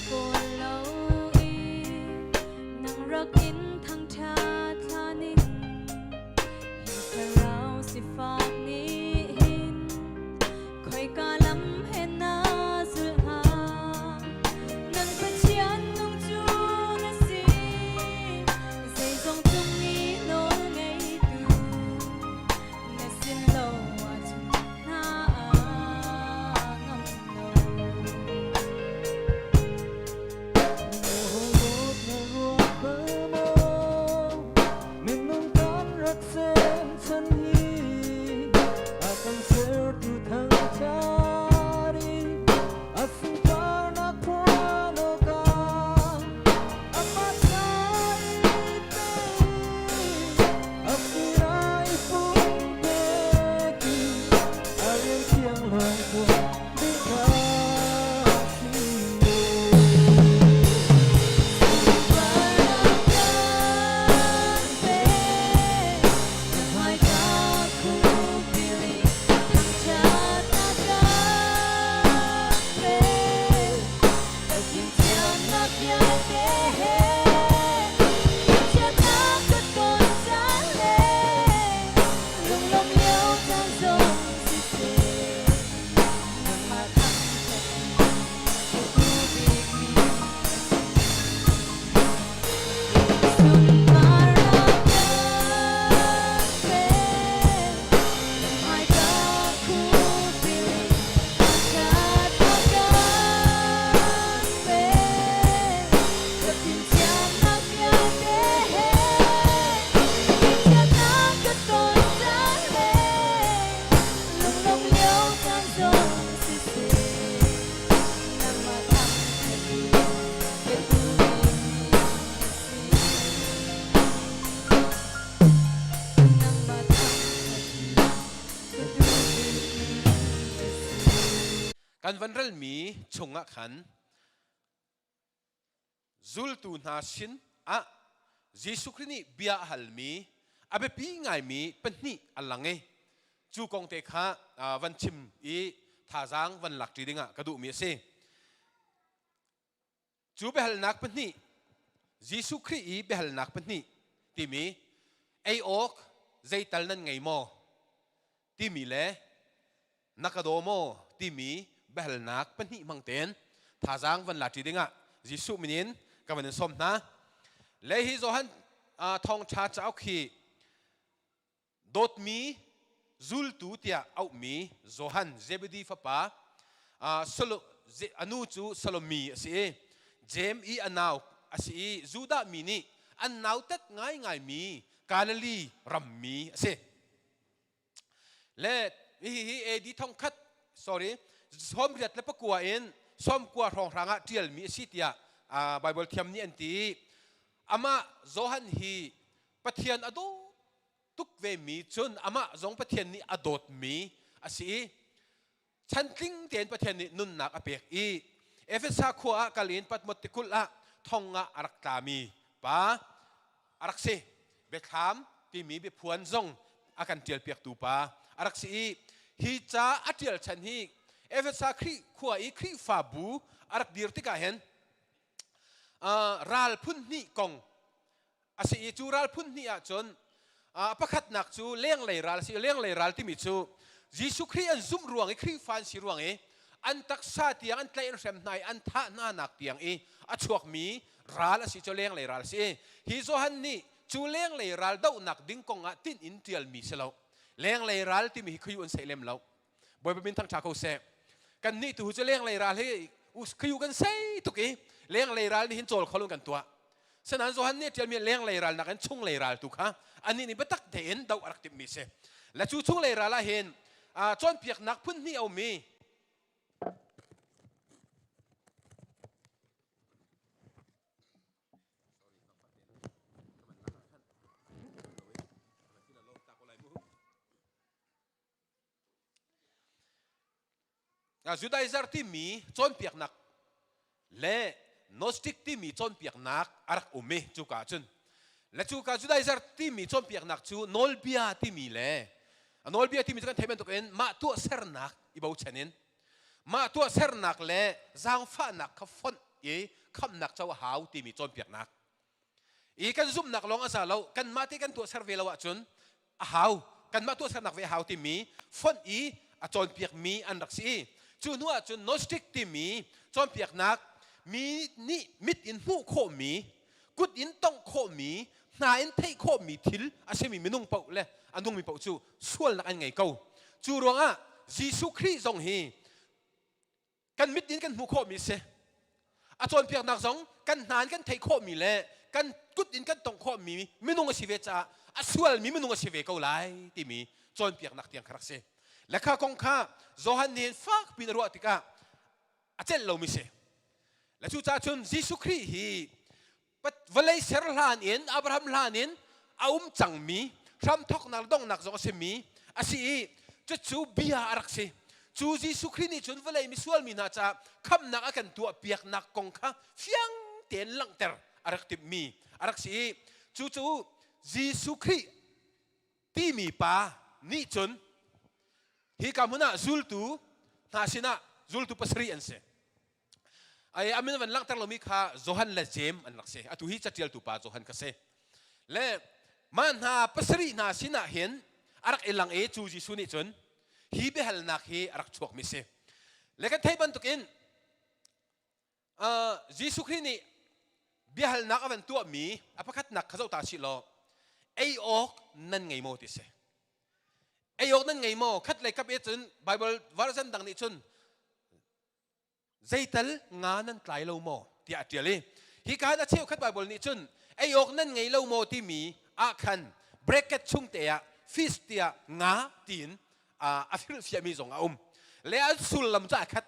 Sualnak kawl lo i nang rak in thangṭhat hlan in hi thlarau sifak nih hin khoika lam he na zulh hnga? Nang Pathian nung cu na si, zeizong cung i nawl ngeitu na sin lo ahcun hna a ngam lo. Minung kan rak sem chan hi. Kan van relmi chungah khan zultu hna sin ah Jesuh Khrih nih bia a halmi a biapi ngaimi pahnih a lang i cu kong te kha van chim i thazaang van lak ṭi dingah ka duhmi a si. Cu biahalnak pahnih Jesuh Khrih i biahalnak pahnih timi ei awk zeital nan ngei maw timi le na ka daw maw timi biahalnak pahnih hmang tein thazaang van la ṭi dingah Jesuh min in ka van in sawm hna. Le hi Johan thawngṭha cauk hi dawtmi zultu tiah auhmi Johan Zebedi fapa a nu cu Salomi a si i Jeim i a nau a si i Judah mi nih an nautat ngaingaimi Galilee rammi a si. Le hihi AD thongkhat sorry 89 in 90 hrawnghrang ah ṭialmi a si tiah Bible thiam nih an ti. Amah Johan hi Pathian a daw tuk vemi cun amah zong Pathian nih a dawtmi a si i chantling tein Pathian nih nunnak a pek i Efesa khua ah kal in Patmos tikulh ah thong ah a rak tlami pa a rak si. Biathlam timi biaphuan zong a kan ṭialpiaktu pa a rak si i hi ca a ṭial chan hi Efesa Khrih khua i Khrihfabu a rak dir tikah hin ral phun hnih kong a si i cu ral phun hnih ahcun pakhatnak cu lenglei ral a si. Lenglei ral timi cu Jesuh Khrih an zumh ruang i Khrihfa an si ruang i an taksa tiang an tlaih an hrem hna i an thah hna nak tiang i a chuakmi ral a si cu lenglei ral a si. Hi Johan nih cu lenglei ral dohnak ding kong ah tinh in ṭialmi si lo. Lenglei ral timi hi khuayu an sei lem lo. Bawipa min thangṭha ko seh. Kannih tu cu lenglei ral hi khuayu kan sei tuk i lenglei ral nih hin cawl kho lo kan tuah. Sinain Johan nih a ṭialmi lenglei ral nakin chunglei ral tu kha anih nih biatak tein doh a rak timhmi si. Le cu chunglei ral ah hin cawnpiaknak phun hnih a um i Judaizer timi cawnpiaknak le Gnostic timi cawnpiaknak a rak um i cuka cun le cuka Judaizer timi cawnpiaknak cu nawlbia timi le a nawlbia timi cu kan theih bantukin mah tuahsernak i bochan in mah tuahsernak le zaangfahnak kha fonh i khamhnak co a hau timi cawnpiaknak i kan zumhnak lawng a za lo, kanmah te kan tuahser ve lo ahcun a hau, kanmah tuahsernak ve a hau timi fonh i a cawnpiakmi an rak si i cu hnu ahcun Gnostic timi cawnpiaknak, mi nih mit in hmuh khawhmi, kut in tongh khawhmi, hna in theih khawhmi thil a simi minung paoh le a nungmi paoh cu sualnak an ngei ko. Cu ruangah Jesuh Khrih zong hi kan mit in kan hmuh khawhmi si, a cawnpiaknak zong kan hna in kan theih khawhmi le kan kut in kan tongh khawhmi minung a si ve caah a sualmi minung a si ve ko lai timi cawnpiaknak tiang kha rak si. Le kha kong kha Johan nih fak piin a ruah tikah a celh lomi si. Le cucaah cun Jesuh Khrih hi vawlei ser hlan in, Abraham hlan in a um cangmi, hramthawknak le donghnak zong a simi a si i cucu bia a rak si. Cu Jesuh Khrih nih cun vawlei misual mi hna caah khamhnak a kan tuah piaknak kong kha fiang tein langhter a rak timhmi a rak si i cucu Jesuh Khrih timi pa nih cun hika hmun ah zultu hna sinah, zultu pasarih an si. Ai a min van langhter lomi kha Johan le Jeim an rak si. Atu hi catialtu pa Johan kha si. Le mah hna pasarih hna sinah hin a rak i lang i cu Jesuh nih cun hi biahalnak hi a rak chuakmi si. Le kan theih bantukin Jesuh Khrih nih biahalnak a van tuahmi a pakhatnak kha zoh ta sih law, ei awk nan ngei maw ti si. Ei awk nan ngei maw? Khat lei kap i cun Bible version dang nih cun zeital nga nan tlai lo maw tiah a ṭial i hika hin a cheukhat Baibal nih cun ei awk nan ngei lo maw timi ah khan bracket chung te ah fish tiah nga tiin a hrilhfiahmi zong a um. Le an sullam cu aa khat.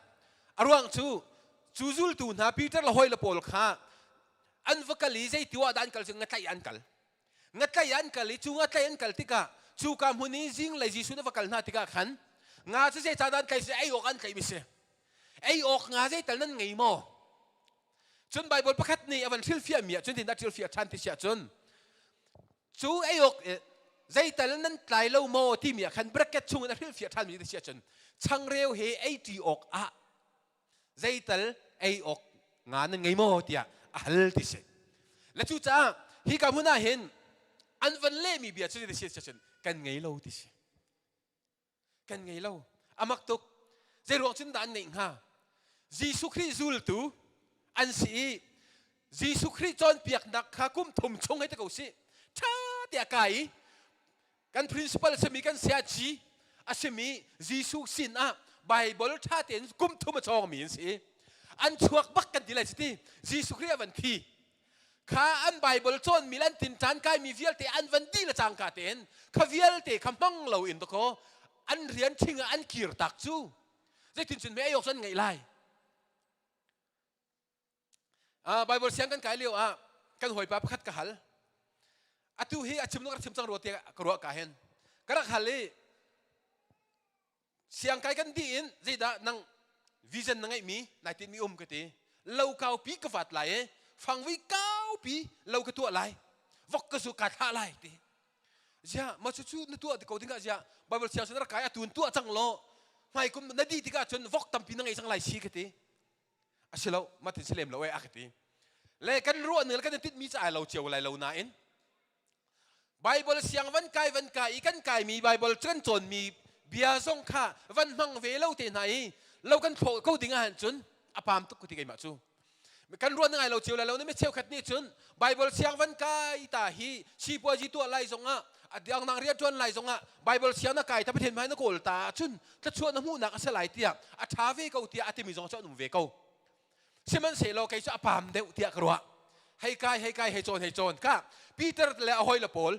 A ruang cu cu zultu hna Peter le hawi le pawl kha an va kal i zei ti ah dah an kal cu ngatlaih an kal. Ngatlaih an kal i cu ngatlaih an kal tikah cuka hmun i zinglei Jesuh na va kal hna tikah khan nga cu zeicahdah an tlaih si, ei awk an tlaihmi si. Ei awk nga zeital nan ngei maw? Cun Bible pakhat nih a van hrilhfiahmi ah cun tin a hrilhfiah ṭhan ti si ahcun cu ei awk zeital nan tlai lo maw timi ah khan bracket chung in a hrilhfiah ṭhanmi ti si ahcun changreu he ei ṭi awk ah zeital ei awk nga nan ngei maw tiah a hal ti si. Le cucaah hika hmun ah hin an van lehmi bia cu ti si ahcun kan ngei lo ti si. Kan ngei lo. A mak tuk. Zeiruang cun dah an ngeih hnga? Jesuh Khrih zultu an si i Jesuh Khrih cawnpiaknak kha kum thum chung hei ti ko sih. Ṭha tiah kai i kan principal simi kan siaci a simi Jesuh sin ah Bible ṭha tein kum thum a cawngmi an si. An chuak bak kan ti lai ti. Jesuh Khrih a van thi. Kha an Bible cawnmi le an tinṭan kaimi vialte an van dih le cangka tein kha vialte kha hmang loin dakaw an rian ṭhing ah an kir tak cu zeitin cun mei ei awk cu an ngeih lai. Uh, Bible siang kan kai lio ah kan hawipa pakhat ka hal. Atu hi a chim ka chim cang rua tiah ka ruah ka hen. Ka rak hal i siang kai kan dih in zeidah nang vision na ngeihmi nai tinhmi um ka ti. Lo kaupi ka vat lai i fangvui kaupi lo ka tuah lai. Vok ka zu ka thlah lai ti. Ziah ma cu cu na tuah ti ko dingah ziah Bible siang sin rak kai atu in tuah cang law hmai kum na dih tikah cun vok tampi na ngei cang lai si ka ti. A si lo ma tin si lem lo e a ka ti. Le kan ruah ning le kan i tinhmi cu ai lo cio lai lo nain Bible siang van kai van kai i kan kaimi Bible kan cawnmi bia zong kha van hmang ve lo te hna i lo kan thlawh ko ding ahhin cun a pam tuk ti keimah cu kan ruah ngai lo cio lai lo na mi cheukhat nih cun Bible siang van kai ta hi sipuazi tuah lai zongah a diang nang rian tuan lai zongah Bible siang na kai ta Pathian hmai na kawl ta cun thluachuah na hmuhnak a si lai tiah a ṭha ve ko tiah a timi zong cu an um ve ko Sihmanhsehlaw kei cu a paam deuh tiah ka ruah. Hei kai, hei kai, hei cawn, hei cawn. Ka Peter le a hawile pawl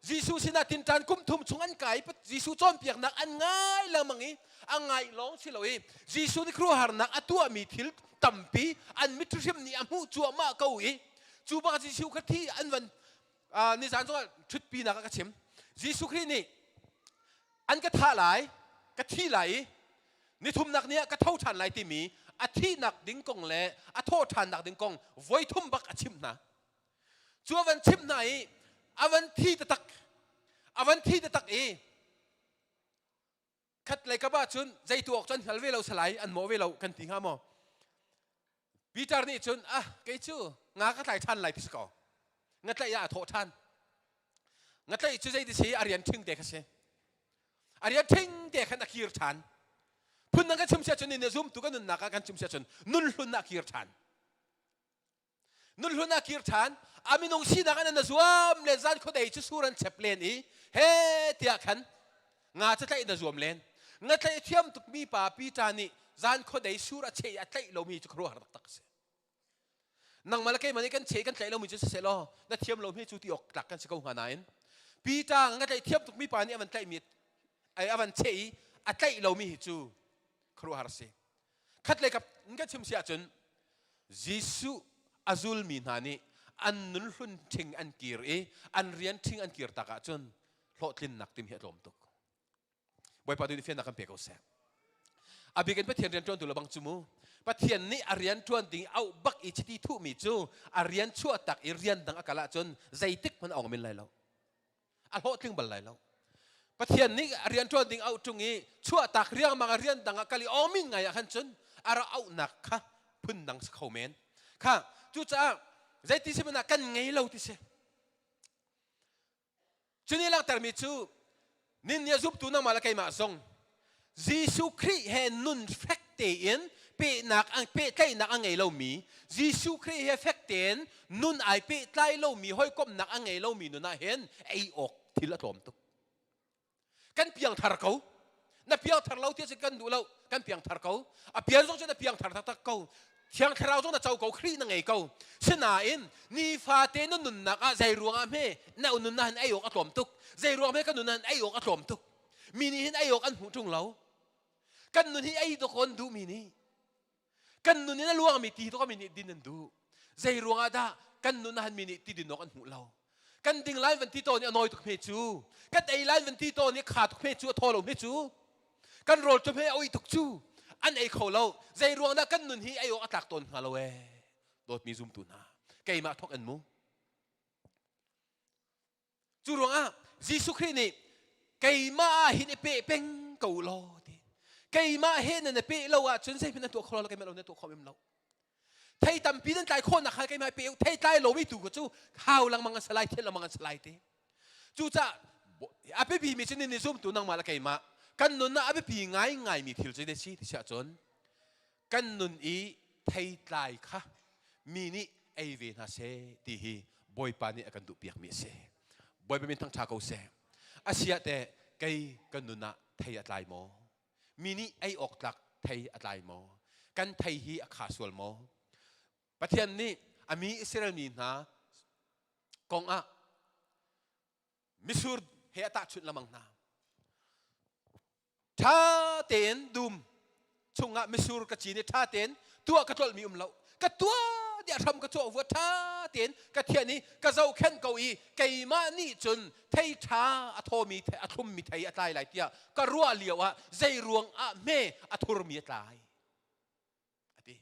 Jesuh sinah tinṭan kum thum chung an kai Jesuh cawnpiaknak an ngai lengmang i a ngai lawng si lo i Jesuh nih khuaruahharnak a tuahmi thil tampi an mit hrim nih a hmuh cuahmah ko i cu bak Jesuh kha thi an van nizan zongah ṭhutpinak ah ka chim Jesuh Khrih nih an ka thah lai ka thi lai i nithumnak ni ah ka tho ṭhan lai timi a thihnak ding kong le a thawh ṭhannak ding kong voi thum bak a chimh hna cu a van chimh hna i a van thi taktak a van thi taktak i khat lei kap ah cun zei tu awk cu an hngal ve lo salai an mawh ve lo kan ti hnga maw Peter nih cun ah kei cu nga ka tlai ṭhan lai ti si ko ngatlaih ah a thawh ṭhan ngatlaih cu zei ti si a rian ṭhing te kha si a rian ṭhing te khan a kir ṭhan phundang kan chim sia cun ni zumtu kan nunnak ah kan chim sia cun nun hlun ah kir ṭhan Nunhlun ah kir ṭhan a minung sinak in an zuam len zan khuadei cu sur an chep len i he tiah khan nga cu tlaih na zuam len nga tlaih thiam tukmi pa Peter nih zan khuadei sur a cheh i a tlaih lomi cu khuaruahhar taktak a si nangmah le keimah nih kan cheh kan tlaih lomi cu siseh law na thiam lomi cu ti awk tlak kan si ko hnga nain Peter nga tlaih thiam tukmi pa nih a van tlaihmi a van cheh i a tlaih lomi hi cu khuaruahhar a si Khatlei kap in kan chim si ahcun Jesuh a zulmi hna nih an nun hlun ṭhing an kir i an rian ṭhing an kir tak ahcun hlawhtlinnak tim hi a tlawm tuk. Bawipa tu nih fiannak kan pe ko seh. A bik in Pathian rian ṭuantu le bang cu mu. Pathian nih a rian ṭuan ding auh bak i chiti thuhmi cu a rian chuah tak i rian dang a kal ahcun zeitik hmanh a ong men lai lo. A hlawhtling bal lai lo. Pathian nih a rian ṭuan ding auh ṭung i chuahtak riangmang a rian dang ah kal i awmin ngai ah khan cun a rak auhnak kha phun dang si kho men. Kha cucaah zeiti si ah kan ngei lo ti si. Cuni langhtermi cu nin nih a zumtu nangmah le keimah zong Jesuh Khrih he nun fek tein pehnak pehtlaihnak a ngei lomi Jesuh Khrih he fek tein nun ai pehtlai lomi hawikomhnak a ngei lomi nun ah hin ei awk thil a tlawm tuk. Kan piangthar ko. Na piangthar lo ti kan duh lo. Kan piangthar ko. A pian zong cu na piangthar taktak ko. Thiang Thlarau zong na co ko, Khrih na ngei ko. Sinain nifate na nunnak ah zei ruangah hme na nunnak hin ei awk a tlawm tuk. Zei ruang hme ka nunnak hin ei awk a tlawm tuk. Mi nih hin ei awk an hmuh ṭung lo. Kan nun hi ei dawk an duh mi nih. Kan nun in a luangmi ti dawk mi nih din an duh. Zei ruangah dah kan nun ah mi nih ti din awk an hmuh lo. Kan ding lai van ti tawn i a nawi tuk hme cu. Kan ei lai van ti tawn i kha tuk hme cu a thaw lo hme cu. Kan rawl cu hme a ui tuk cu. An ei kho lo. Zei ruang dah kan nun hi ei awk a tlak tawn hnga lo ee. Dawtmi zumtu hna, keimah thawk in mu. Cu ruangah Jesuh Khrih nih keimah ah hin i peh peng ko law ti. Keimah he nan i peh lo ahcun zeihmanh nan tuah kho lo, keimah lo nan tuah kho mem lo. Thei tampi nan tlai khawhnak kha keimah pe u. Thei tlai lomi tu cu hau lengmang an si lai, thian lengmang an si lai ti. Cucaah a biapi mi cu nin zumtu nangmah le keimah kan nun ah a biapi ngaingaimi thil cu si ti siah cun kan nun i theitlai kha mi nih ei ve hna seh ti hi Bawipa nih a kan duhpiakmi a si. Bawipa min thangṭha ko seh. Asiah teh kei kan nun ah thei a tlai maw? Mi nih ei awk tlak thei a tlai maw? Kan thei hi a kha sual maw? Pathian nih a mi Israel mi hna kong ah misur he a tahchunh lengmang hna. Ṭha tein dum chungah misur ka cin i ṭha tein tuah ka tlolhmi um lo. Ka tuah dih a hram ka cawh vua ṭha tein ka thian i ka zohkhenh ko i keimah nih cun thei ṭha a thawmi a thlummi thei a tlai lai tiah ka ruah lio ah zei ruang ah hme a thurmi a tlai a ti.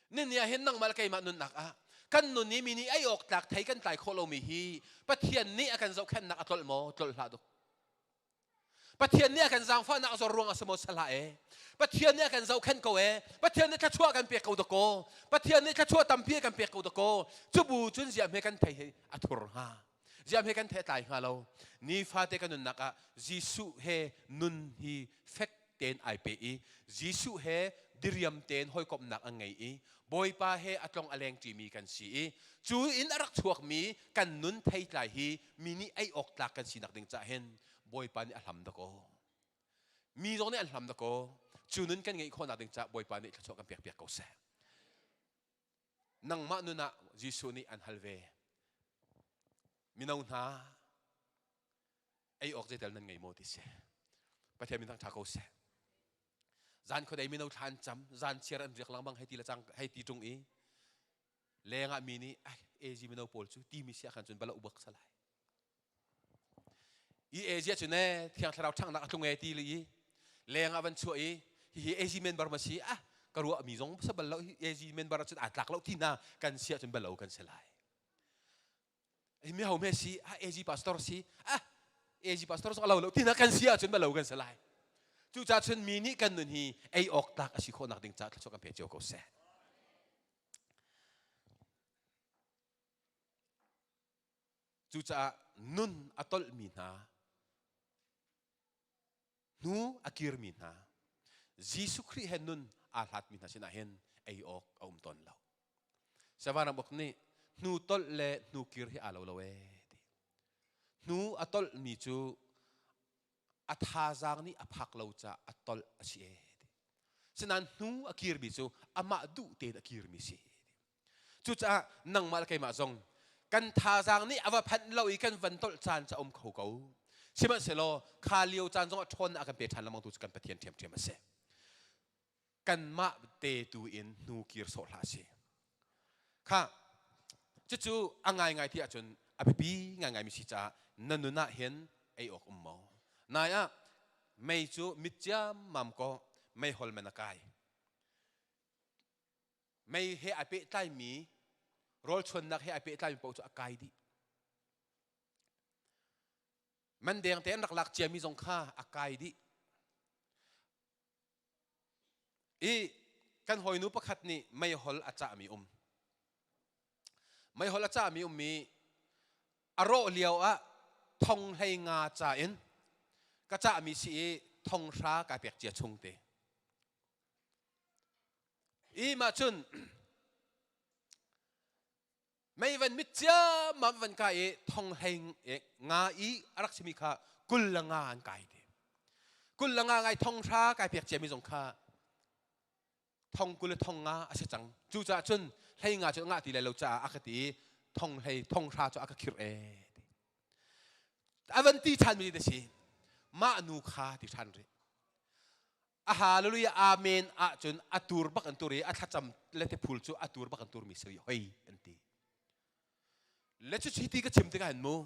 Nini ah hin nangmah le keimah nunnak ah kan nun i mi nih ei awk tlak thei kan tlai khawh lomi hi Pathian nih a kan zohkhenhnak a tlolh maw? Tlolh hlah duk. Pathian nih a kan zaangfahnak a zor ruang a si maw salah e Pathian nih a kan zohkhenh ko e Pathian nih thluachuah kan pek ko dakaw Pathian nih thluachuah tampi a kan pek ko dakaw cubu cun ziah hme kan thei hi a thur hnga ziah hme kan thei a tlai hnga lo nifate kan nunnak ah Jesuh he nun hi fek tein ai pe i Jesuh he diriam tein hawikomhnak an ngei i Bawipa he a tlong a leng ṭimi kan si i cu in a rak chuakmi kan nun theitlai hi mi nih ei awk tlak kan sinak ding cah hin Bawipa nih a hlam dakaw. Mi zong nih an hlam dakaw. Cu nun kan ngeih khawhnak ding cah Bawipa nih thluachuah kan pek piak ko seh. Nangmah nun ah Jesuh nih an hal ve. Mino hna, ei awk zeital nan ngei maw ti si. Pathian min thangṭha ko seh. Zan khuadei mino thla an cam, zan chiar an riak lengmang hei ti le cang hei ti ṭung i leng ah mi nih ai AG mino pawl cu timi si ahkhan cun bala ubak salai. I AG cu ne thiang thlarau ṭhanghnak a tlung e ti li i leng ah van chuah i hihi AG member ma si ah ka ruah mi zong sa bal lo hi AG member ah cun aa tlak lo ti na kan si ahcun balo kan si lai. Mi ho me si ah AG pastor si ah AG pastor zong a lo lo ti na kan si ahcun balo kan si lai. Cucaah cun mi nih kan nun hi ei awk tlak a si khawh nak ding caah thluachuah kan pe cio ko seh. Cucaah nun a tolhmi hna, hnu a kirmi hna, Jesuh Khrih he nun aa hlatmi hna sinah hin ei awk a um tawn lo. Savanabok nih hnu tolh le hnu kir hi aa lo lo ee ti. Hnu a tolhmi cu a thazaang nih a phak lo caah a tolh a si ee ti. Sinain hnu a kirmi cu amah duh tein a kirmi si. Cucaah nangmah le keimah zong kan thazaang nih a va phanh lo i kan van tolh caan cu a um kho ko. Sihmanhsehlaw kha lio caan zong ah ṭhawnnak a kan pe ṭhan lengmang tu cu kan Pathian ṭhiamṭhiam a si. Kanmah te tu in hnu kir sawh hlah si. Kha cucu a ngaingai ti ahcun a biapi ngaingaimi si caah na nun ah hin ei awk um maw? Nai ah mei cu mit ciammam kaw meihol men a kai. Mei he ai pehtlaimi rawlchuannak he ai pehtlaimi paoh cu a kai dih. Man deng te an rak lak ciami zong kha a kai dih. I kan hawinu pakhat nih meihol a cahmi um. Meihol a cahmi ummi a rawh lio ah thong hlei nga ca in ka cahmi si i thong hra kai pek cia chung te. I mah cun mei van mit ciammam van kai i thong hlei nga i a rak simi kha 20 le nga an kai te 20 le nga ngai thong hra kai pek ciami zong kha thong 20 le thong nga a si cang cucaah cun hlei nga cu ngah ti lai lo caah a ka ti i thong hlei thong hra cu a ka khirh e ti a van ti ṭhan mi te si mah nu kha ti ṭhan rih A hallelujah amen ahcun a tur bak an tur i a thlacam le tiphul cu a tur bak an turmi si hoi an ti. Le cu ti ka chim tikah hin mu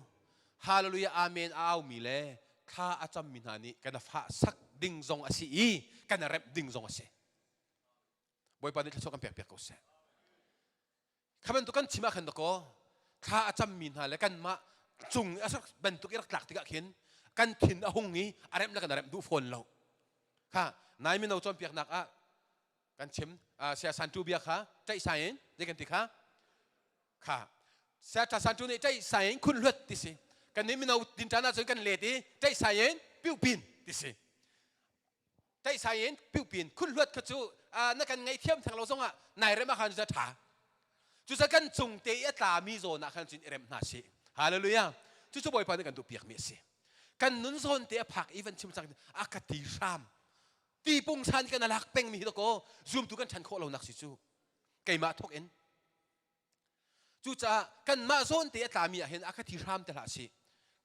hallelujah amen a aumi le thla a cammi hna nih kan fah sak ding zong a si i kan remh ding zong a si. Bawipa nih thluachuah kan pek piak ko seh. Kha bantuk kan chim ah khan dakaw thla a cammi hna le kanmah cung a sak bantuk i rak tlak tikah khin kan thin a hung i a remh le kan remh duh fawn lo. Kha nai mino cawnpiaknak ah kan chim saya Santu bia kha ṭaih sai in zei kan ti kha kha saya ṭha Santu nih ṭaih sai in khun hluat ti si kan nih mino dinṭan ahcun kan let i ṭaih sai in piuhpin ti si Taihsai in piupin khunhluat kha cu na kan ngaihthiam theng lo zongah nai rem ah khan cu ṭha. Cucaah kan cung te i a tlami zawn ah khan cun i rem hna sih. Hallelujah. Cucu Bawipa nih kan duhpiakmi a si. Kan nun zawn te a phak i van chim cang a ka ti hram. Ti pungsan kan alak pengmi hi dakaw zumtu kan ṭhan khawh lonak si cu. Keimah thawk in Cucaah kanmah zawn te a tlami ah hin a ka thi hram te hlah sih.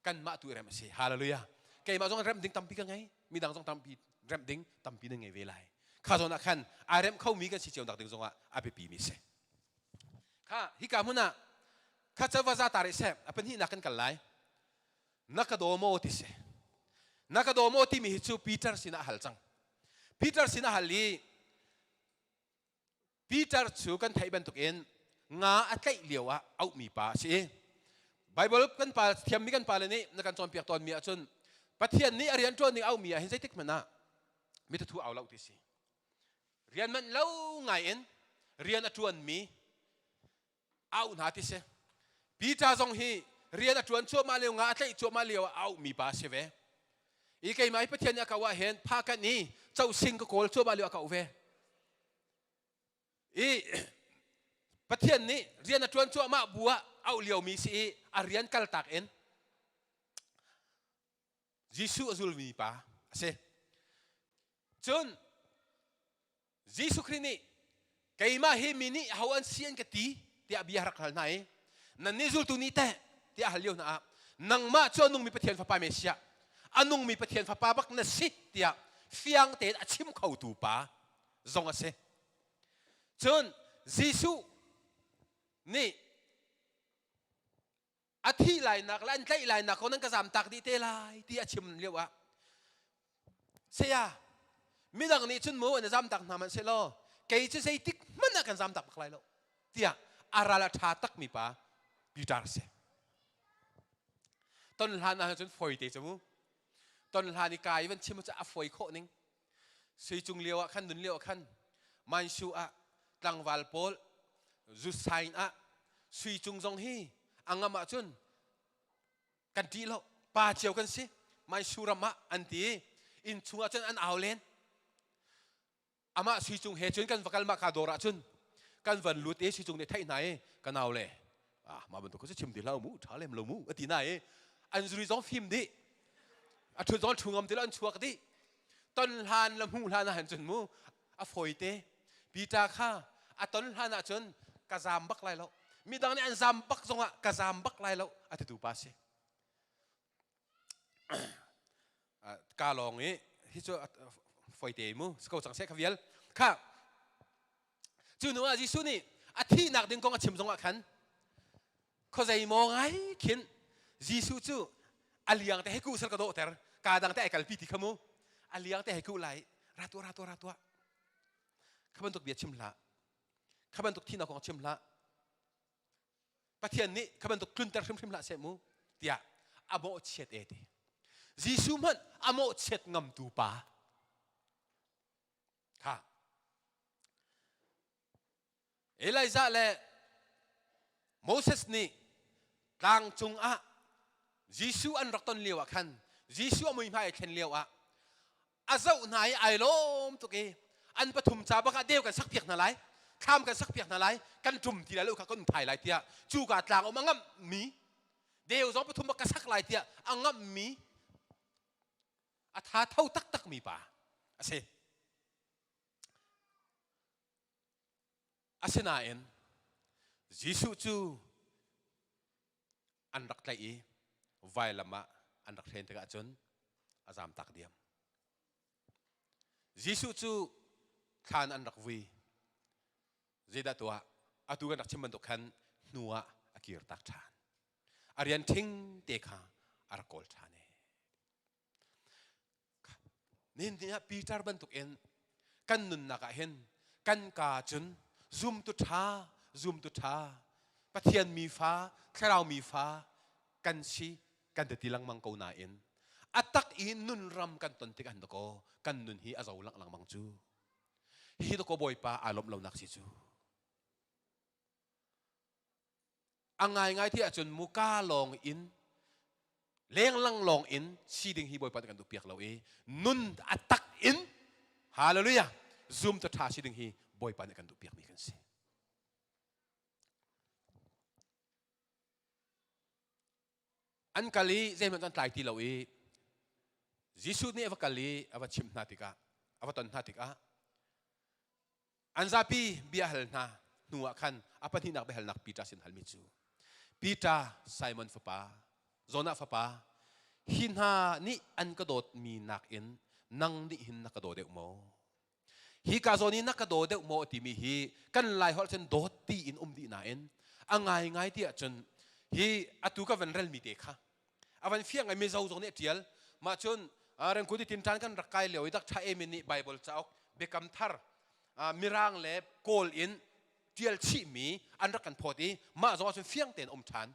Kanmah tu i rem a si. Hallelujah. Keimah zong remh ding tampi ka ngei. Midang zong tampi remh ding tampi nan ngei ve lai. Kha zawn ah khan ai remh khomi kan si cio nak ding zongah a biapi mi si. Kha hika hmun ah kha ca va za ta rih seh a pahnihnak kan kal lai. Na ka daw maw ti si. Na ka daw maw timi hi cu Peter sinah a hal cang. Peter sinah a hal i Peter cu kan theih bantukin nga a tlaih lio ah auhmi pa a si i Bible kan pa thiammi kan pale nih na kan cawnpiak tawnmi ahcun Pathian nih a rian ṭuan ning auhmi ah hin zeitik hmanh ah mithathu au lo ti si. Rian manh lo ngai in rian a ṭuanmi auh hna ti si. Peter zong hi rian a ṭuan cuahmah lio nga a tlaih cuahmah lio ah auhmi pa a si ve. I keimah hi Pathian nih a kau ah hin phakan i cosing ka kawl cuahmah lio a kau ve. I Pathian nih rian a ṭuan cuahmah bu ah auh liomi si i a rian kaltak in Jesuh a zulmi pa a si. Cun Jesuh Khrih nih keimah hi mi nih aho an si an ka ti tiah bia rak hal hna i nannih zultu nih teh tiah hal lio hna ah nangmah cu a nungmi Pathian fapa Messiah a nungmi Pathian fapa bak na si tiah fiang tein a chim khotu pa zong a si. Cun Jesuh nih a thih lainak le an tlaih lainak ko nan ka zamtak dih te lai ti a chim lio ah saya midang nih cun mu an zamtak hna hmanh sehlaw kei cu zeitik hmanh ah kan zamtak bak lai lo tiah a ral a ṭha takmi pa Peter a si ton hlan ah cun foi te cu mu ton hlan i kai van chim cu a foi khawh ning Sui cung lio ah khan nun lio ah khan Mansu ah tlangval pawl zu sign ah sui cung zong hi a ngam ahcun kan ṭih lo pa cio kan si Mansu ram ah an ti inn chung ah cun an au len amah sui cung he cun kan va kal mah ka dawr ah cun kan van lut i sui cung nih theih hna i ka nau le ah mah bantuk cu chim ti hlah mu ṭha lem lo mu a ti na i an zuri zong fim dih a ṭhut zong ṭhu ngam ti lo an chuak dih ton hlan le hmuh hlan ah han cun mu a fawi te Peter kha a ton hlan ah cun ka zam bak lai lo midang nih an zam bak zongah ka zam bak lai lo a titu pa si ka lawng i hi cu foi te mu sko cang se kha vial kha Cu hnu ah Jesuh nih a thihnak ding kong a chim zongah khan khuazei maw ngai khin Jesuh cu a liang te hei kuh sal ka dawhter ka dang te ai kalpi ti kha mu a liang te hei kuh lai ra tuah ra tuah ra tuah kha bantuk bia chim hlah kha bantuk thihnak kong chim hlah Pathian nih kha bantuk tlunter hrimhrim hlah seh mu tiah a mawhchiat e ti Jesuh hmanh a mawhchiat ngamtu pa Kha. Elijah le Moses nih tlang cungah Jesuh an rak ton lio ah khan Jesuh a muihmai a thlen lio ah a zoh hna i ai lawm tuk i an pathum ca bak ah deu kan sak piak hna lai thlam kan sak piak hna lai kan ṭum ti lai lo kha kan thai lai tiah cu ka tlang um a ngamh mi deu zong pathum bak ka sak lai tiah a ngamh mi a tha tho taktak mi pa a si. Asinain Jesuh cu an rak tlaih i vailam ah an rak hren tikah cun a zamtak diam. Jesuh cu thlan an rak vui. Zeidah tuah? Atu kan rak chim bantuk khan hnu ah a kirtak ṭhan. A rian ṭhing te kha a rak kawl ṭhan e. Nihin ni ah Peter bantukin kan nunnak ah hin Kan ka cun zumtu ṭha, zumtu ṭha, Pathian mi fa, thlarau mi fa kan si kan ti lengmang ko nain a tak i nun ram kan ton tik an dakaw kan nun hi a zo lang lengmang cu. Hihi dakaw Bawipa aa lawmh lonak si cu. A ngaingai ti ahcun muka lawng in lenglang lawng in si ding hi Bawipa nih kan duh piak lo i nun a tak in hallelujah zum to tha si ding hi Bawipa nih kan duh piak mi kan si. An kal i zeihmanh an tlai ti lo i Jesuh nih a va kal i a va chimh hna tikah a va ton hna tikah An zapi bia hal hna hnu ah khan a pahnihnak biahalnak Peter sin halmi cu Peter Simon fapa Jonah fapa hi hna nih an ka dawtmi nakin nang nih hin na ka daw deuh maw? Hi ka zawn i na ka daw deuh maw timi hi kan lai holh cun dawt ti in um dih nain a ngaingai ti ahcun hi atu ka van relmi te kha a van fiang ngai mizo zong nih a ṭial mah cun rengkut i tinṭan kan rak kai lio i Dr. Emin nih Bible cauk biakam thar mirang le kawl in ṭial chihmi an rak kan phawt i mah zong ahcun fiang tein um ṭhan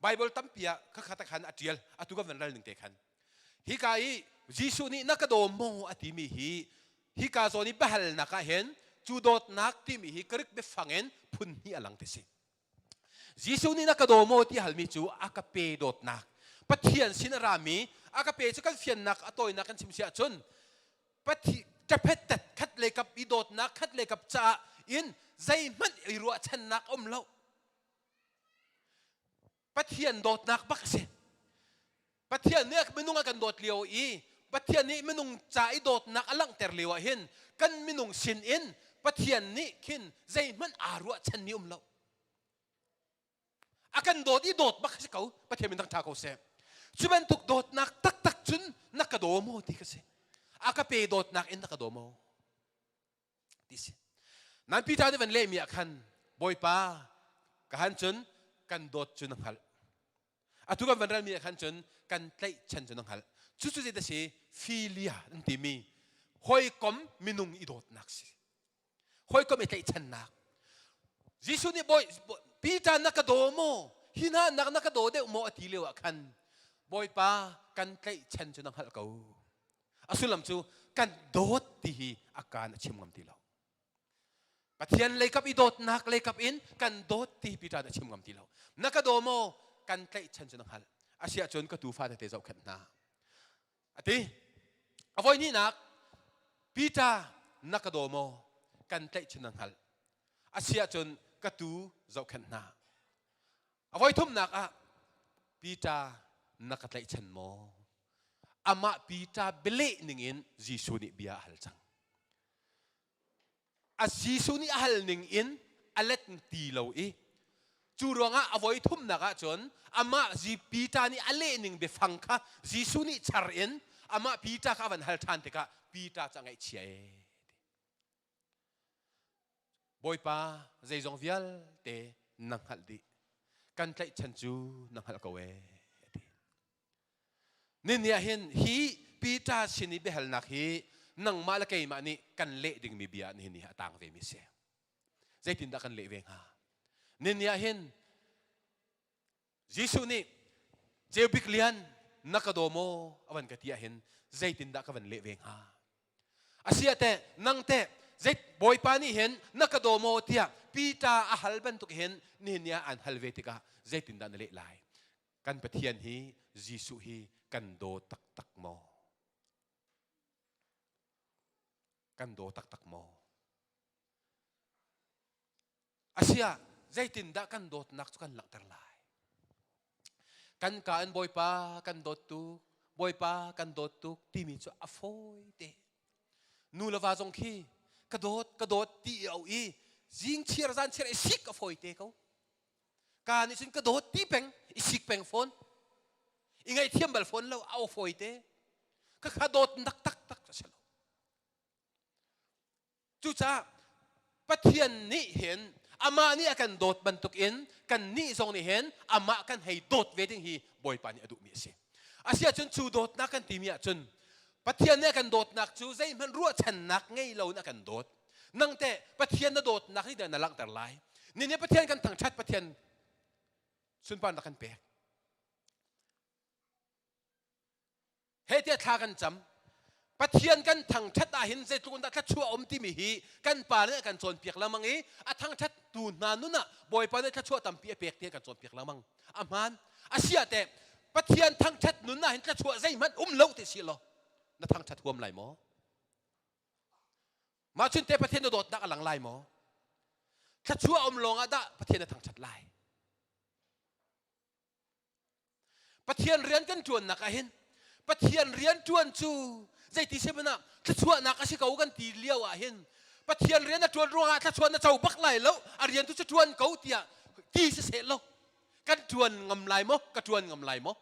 Bible tampi ah khakha tak khan a ṭial atu kan van ral ning te khan hika i Jesuh nih na ka daw maw a timi hi hika zawn i biahalnak ah hin cu dawtnak timi hi Greek biafang in phun hnih a lang ti si Jesuh nih na ka daw maw ti halmi cu a ka pe dawtnak. Pathian sin a rami a ka pe cu kan fiannak a tawinak kan chim si ahcun Pathi ṭaphet tat khat le kap i dawtnak khat le kap caah in zeihmanh i ruahchannak um lo. Pathian dawtnak bak a si. Pathian nih minung a kan dawt lio i Pathian nih minung ca i dawtnak a langhter lio ah hin kan minung sin in Pathian nih khin zeihmanh aa ruahchanmi um lo. A kan dawt i dawt bak si ko. Pathian min thangṭha ko seh. Cu bantuk dawtnak taktak cun na ka daw maw ti ka si. A ka pe dawtnak in na ka daw maw? Ti si. Nan Peter nih van lehmi ah khan Bawipa ka han cun kan dawt cu na hngalh. Atu kan van relmi ah khan cun kan tlaihchan cu na hngalh. Cucu zei si filia an timi hawikom minung i dawtnak si. Hawikom i tlaihchannak. Jesuh nih bawi Peter na ka daw maw? Hi hna nak na ka daw deuh maw a ti lio ah khan Bawipa kan tlaihchan cu na hngalh ko. A sullam cu kan dawt ti hi a kaan a chim ngam ti lo. Pathian leikap i dawtnak leikap in kan dawt ti hi Peter nih a chim ngam ti lo. Na ka daw maw? Kan tlaihchan cu na hngalh. Asiah cun ka tuufa tete zohkhenh hna. A ti. A voi hnihnak Peter na ka daw maw? Kan tlaihchan na hngalh. Asiah cun ka tuu zohkhenh hna. A voi thumnak ah Peter na ka tlaihchan maw? Amah Peter bialeh ningin Jesuh nih bia a hal cang. A Jesuh nih a hal ning in a let ti lo i cu ruangah a voi thumnak ah cun amah Peter nih a leh ning biafang kha Jesuh nih char in amah Peter kha a van hal ṭhan tikah Peter cu a ngaihchia ee. Bawipa zeizong vialte na hngalh dih. Kan tlaihchan cu na hngalh ko ee. Ti. Nini ah hin hi Peter sin i biahalnak hi nangmah le keimah nih kan leh dingmi bia nihin ni a tang ve mi si. Zeitindah kan leh ve hnga? Nini ah hin Jesuh nih Ceubik lian na ka daw maw a van ka ti ahhin zeitindah ka van leh ve hnga? Asiah teh nang teh zei Bawipa nih hin na ka daw maw tiah Peter a hal bantuk hin nihin ni ah an hal ve tikah zeitindah na leh lai? Kan Pathian hi Jesuh hi kan daw taktak maw? Kan daw taktak maw? Asiah zeitindah kan dawtnak cu kan langhter lai? Kan ka in Bawipa kan dawt tuk, Bawipa kan dawt tuk timi cu a fawi te. Nu le va zong khi ka dawt, ka dawt ti au i zing chiar zan chiar i sik a fawi te ko. Ka nih cun ka dawt ti peng, i sik peng fawn. I ngaihthiam bal fawn lo, a fawi te. Ka kha dawtnak taktak a si lo. Cucaah Pathian nih hin amah nih a kan dawt bantukin kannih zong nih hin amah kan hei dawt ve ding hi Bawipa nih a duhmi a si. Asiahcun cu dawtnak kan timi ahcun Pathian nih a kan dawtnak cu zeihmanh ruahchannak ngei loin a kan dawt. Nang teh Pathian na dawtnak nih na langhter lai. Ni nih Pathian kan thangṭhat Pathian sunparnak kan pek. He tiah thla kan cam. Pathian kan thangṭhat ahhin zeitluk in dah thluachuah a um timi hi kan pa nih a kan cawnpiak lengmang i a thangṭhat tu hna nun ah Bawipa nih thluachuah tampi a pek ti a kan cawnpiak lengmang. A hmaan. A si ah teh Pathian thangṭhat nun ahhin thluachuah zeihmanh um lo ti si law na thangṭhat huam lai maw? Mah cun teh Pathian na dawtnak a lang lai maw? Thluachuah um lawng ah dah Pathian na thangṭhat lai? Pathian rian kan ṭuannak ah hin Pathian rian ṭuan cu zeiti si hmanh ah thluachuahnak a si ko kan ti lio ah hin Pathian rian na ṭuan ruangah thluachuah na co bak lai lo a rian tu cu ṭuan ko tiah ti si seh law kan ṭuan ngam lai maw ka ṭuan ngam lai maw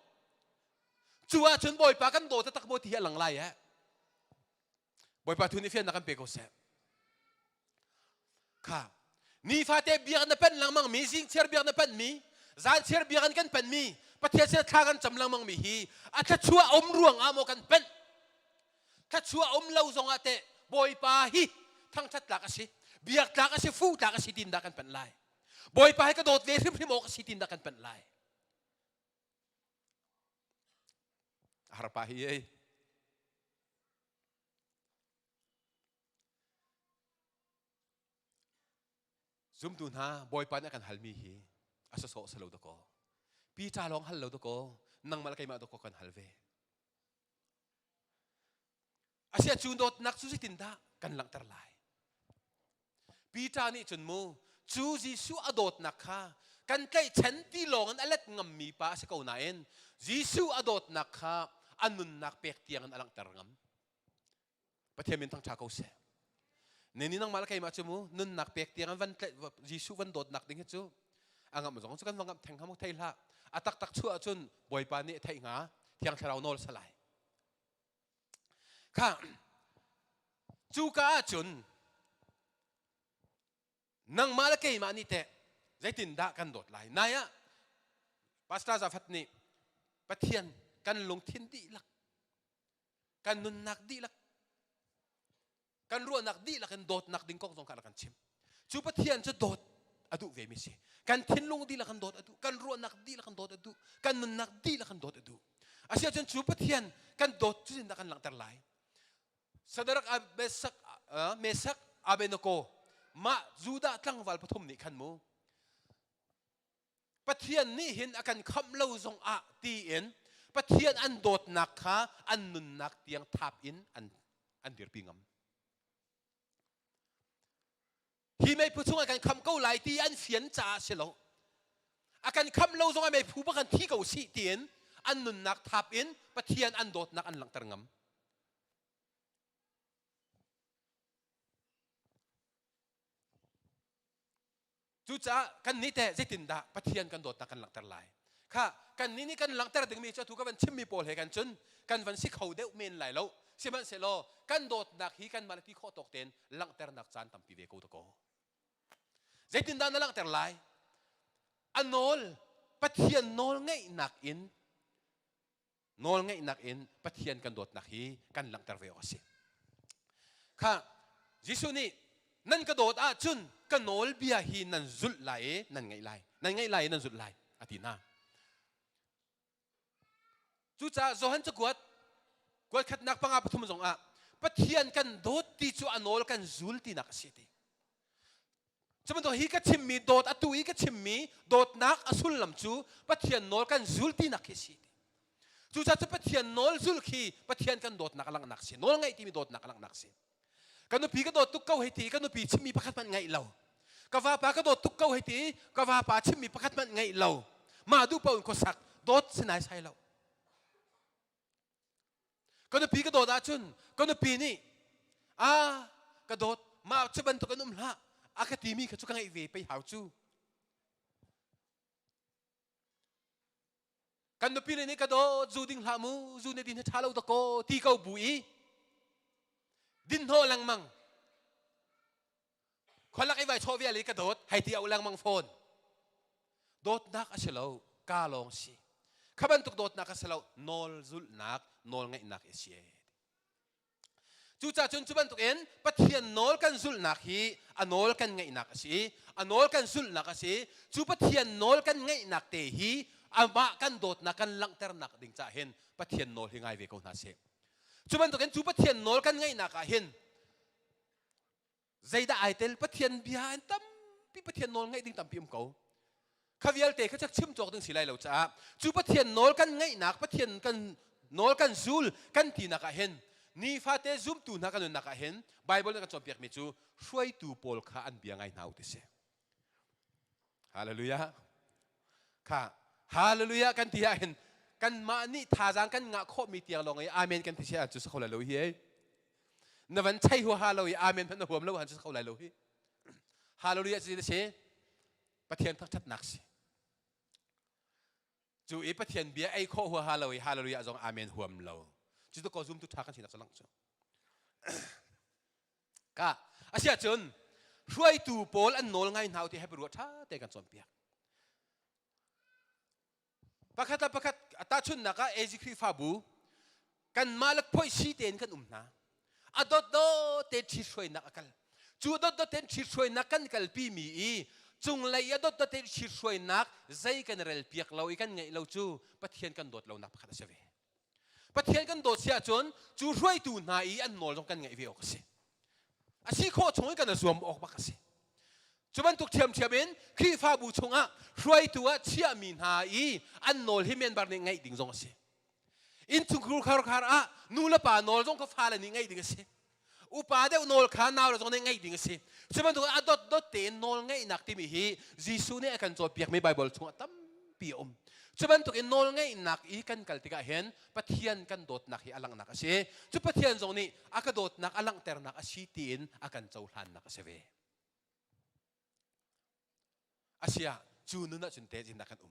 cu ahcun Bawipa kan daw taktak maw ti hi a lang lai eh Bawipa thu nih fiannak kan pe ko seh. Kha nifate biak na panh lengmang mi zingchiar biak na panh mi zanchiar biak an kan panh mi Pathian sin thla kan cam lengmang mi hi a thluachuah um ruang ah maw kan panh thluachuah um lo zong ah teh Bawipa hi thangthat tlak a si biak tlak a si fu tlak a si tin dah kan panh lai Bawipa hi ka dawt ve hrimhrim awk a si tin dah kan panh lai harpa hi ei Zumtu hna Bawipa nih a kan halmi hi a sawsawh si lo dakaw. Peter lawng hal lo dakaw, nangmah le keimah dakaw kan hal ve. Asia cu dawtnak cu zeitindah kan langhter lai? Peter nih cun mu cu Jesuh a dawtnak kha kan tlaihchan ti lawng in a let ngammi pa a si ko nain Jesuh a dawtnak kha a nunnak pek tiang in a langhter ngam. Pathian min thangṭha ko seh. Ne ni nangmah le keimah cu mu nunnak pek tiang in van Jesuh van dawtnak ding hi cu a ngamh zong cu kan va ngamh theng hnga mu thei hlah. A taktak chuah ahcun Bawipa nih a theih hnga Thiang Thlarau nawl salai. Kha cuka ahcun nangmah le keimah nih teh zeitindah kan dawt lai nai ah Pastor Zafat nih Pathian kan lungthin dihlak kan nunnak dihlak kan ruahnak dihlak in dawtnak ding kong zong kha rak kan chim cu Pathian cu dawt a duh ve mi si kan thinlung dihlak in dawt a duh kan ruahnak dihlak in dawt a duh kan nunnak dihlak in dawt a duh asiahcun cu Pathian kan dawt cu zindah kan langhter lai Sadarak Mesak Mesak Abednego mah Judah tlangval pathum nih khan mu Pathian nih hin a kan khamh lo zong ah tiin Pathian an dawtnak kha an nunnak tiang thap in an an dirpi ngam. Hi meiphu chungah kan khamh ko lai ti an fian caah si lo. A kan khamh lo zongah meiphu bak kan thi ko sih tiin an nunnak thap in Pathian an dawtnak an langhter ngam. Cucaah kannih teh zeitindah Pathian kan dawtnak kan langhter lai? Kha kannih nih kan langhter dingmi cu atu ka van chimmi pawl he kan cun kan van si kho deuh men lai lo. Sihmanhsehlaw kan dawtnak hi kanmah le ti khawh tawk tein langhternak caan tampi ve ko dakaw. Zeitindah na langhter lai? A nawl Pathian nawl ngeihnak in nawlngeihnak in Pathian kan dawtnak hi kan langhter ve awk a si. Kha Jesuh nih nan ka dawt ahcun ka nawlbia hi nan zulh lai i nan ngaih lai. Nan ngaih lai i nan zulh lai a ti hna. Cucaah Johan cakuat kuat khatnak panga pathum zong ah Pathian kan dawt ti cu a nawl kan zul tinak a si ti. Cubantuk hi ka chimmi dawt atu i ka chimmi dawtnak a sullam cu Pathian nawl kan zul tinak khi si. Cucaah cu Pathian nawl zul khi Pathian kan dawtnak a langhnak si. Nawl ngaih timi dawtnak a langhnak si. Ka nupi ka dawt tuk ko hei ti ka nupi chimmi pakhat hmanh ngaih lo. Ka vapa ka dawt tuk ko hei ti ka vapa chimmi pakhat hmanh ngaih lo. Mah duh paoh in khuasak dawt si nai sai lo. Ka nupi ka dawt ahcun ka nupi nih a ka dawt mah cu bantuk in um hlah a ka timi kha cu ka ngeih ve pei hau cu. Kan nupi le nih ka dawt zu ding hlah mu zu nih din hi ṭha lo dakaw ti ko bu i din hnawh lengmang khualak i vai chawh vial i ka dawt hei ti au lengmang fawn dawtnak a si lo ka lawng si kha bantuk dawtnak a si lo nawl zulhnak nawl ngaihnak i si. Cucaah cun cu bantukin Pathian nawl kan zulhnak hi a nawl kan ngaihnak a si i a nawl kan zulhnak a si. Cu Pathian nawl kan ngaihnak te hi amah kan dawtnak kan langhternak ding caah hin Pathian nawl hi ngai ve ko hna sih. Cu bantukin cu Pathian nawl kan ngaihnak ah hin zeidah ai tel Pathian bia in tampi Pathian nawl ngaih ding tampi um ko. Kha vialte kha chim cawk ding si lai lo caah cu Pathian nawl kan ngaihnak Pathian kan nawl kan zul kan tinak ah hin nifate zumtu hna kan nunnak ah hin Bible nih kan cawnpiakmi cu hruaitu pawl kha an bia ngai hna u ti si. Hallelujah. Kha hallelujah kan ti ah hin kanmah nih thazaang kan ngah khawhmi tiang lawng i amen kan ti si ahcun si kho lai lo hi ei. Na van chei huaha lo i amen hmanh na huam lo han si kho lai lo hi. Hallelujah cu si Pathian thangṭhatnak si. Cu i Pathian bia ei khawh huaha lo i hallelujah zong amen huam lo. Cu tu ko zumtu ṭha kan sinak cu lang cu. Ka asiahcun hruaitu pawl an nawl ngai hna ti he ruah ṭha te kan cawnpiak. Pakhat le pakhat tahchunhnak ah AG Khrihfabu kanmah le phoihsi tein kan um hna. A dotdot tein ṭhithruainak a kal. Cu dotdot tein ṭhithruainak kan kalpi mi i cunglei a dotdot tein ṭhithruainak zei kan rel piak lo i kan ngeih lo cu Pathian kan dawt lonak pakhat a si ve. Pathian kan dawt si ahcun cu hruaitu hna i an nawl zong kan ngaih ve awk a si. A si khawh chung in kan i zuam awk bak a si. Cu bantuk ṭhiamṭhiam in Khrihfabu chungah hruaitu ah chiahmi hna i an nawl hi member nih ngaih ding zong a si. Innchungkhar khar ah nu le pa nawl zong kha fale nih ngaih ding a si. Upa deuh nawl kha naule zong nih ngaih ding a si. Cu bantuk a dotdot tein nawl ngaihnak timi hi Jesuh nih a kan cawnpiakmi Baibal chungah tampi a um. Cu bantuk in nawl ngaihnak i kan kal tikah hin Pathian kan dawtnak hi a langhnak a si. Cu Pathian zong nih a ka dawtnak a langhternak a si tiin a kan cohlannak a si ve. Asia cu nun ahcun te zindah kan um.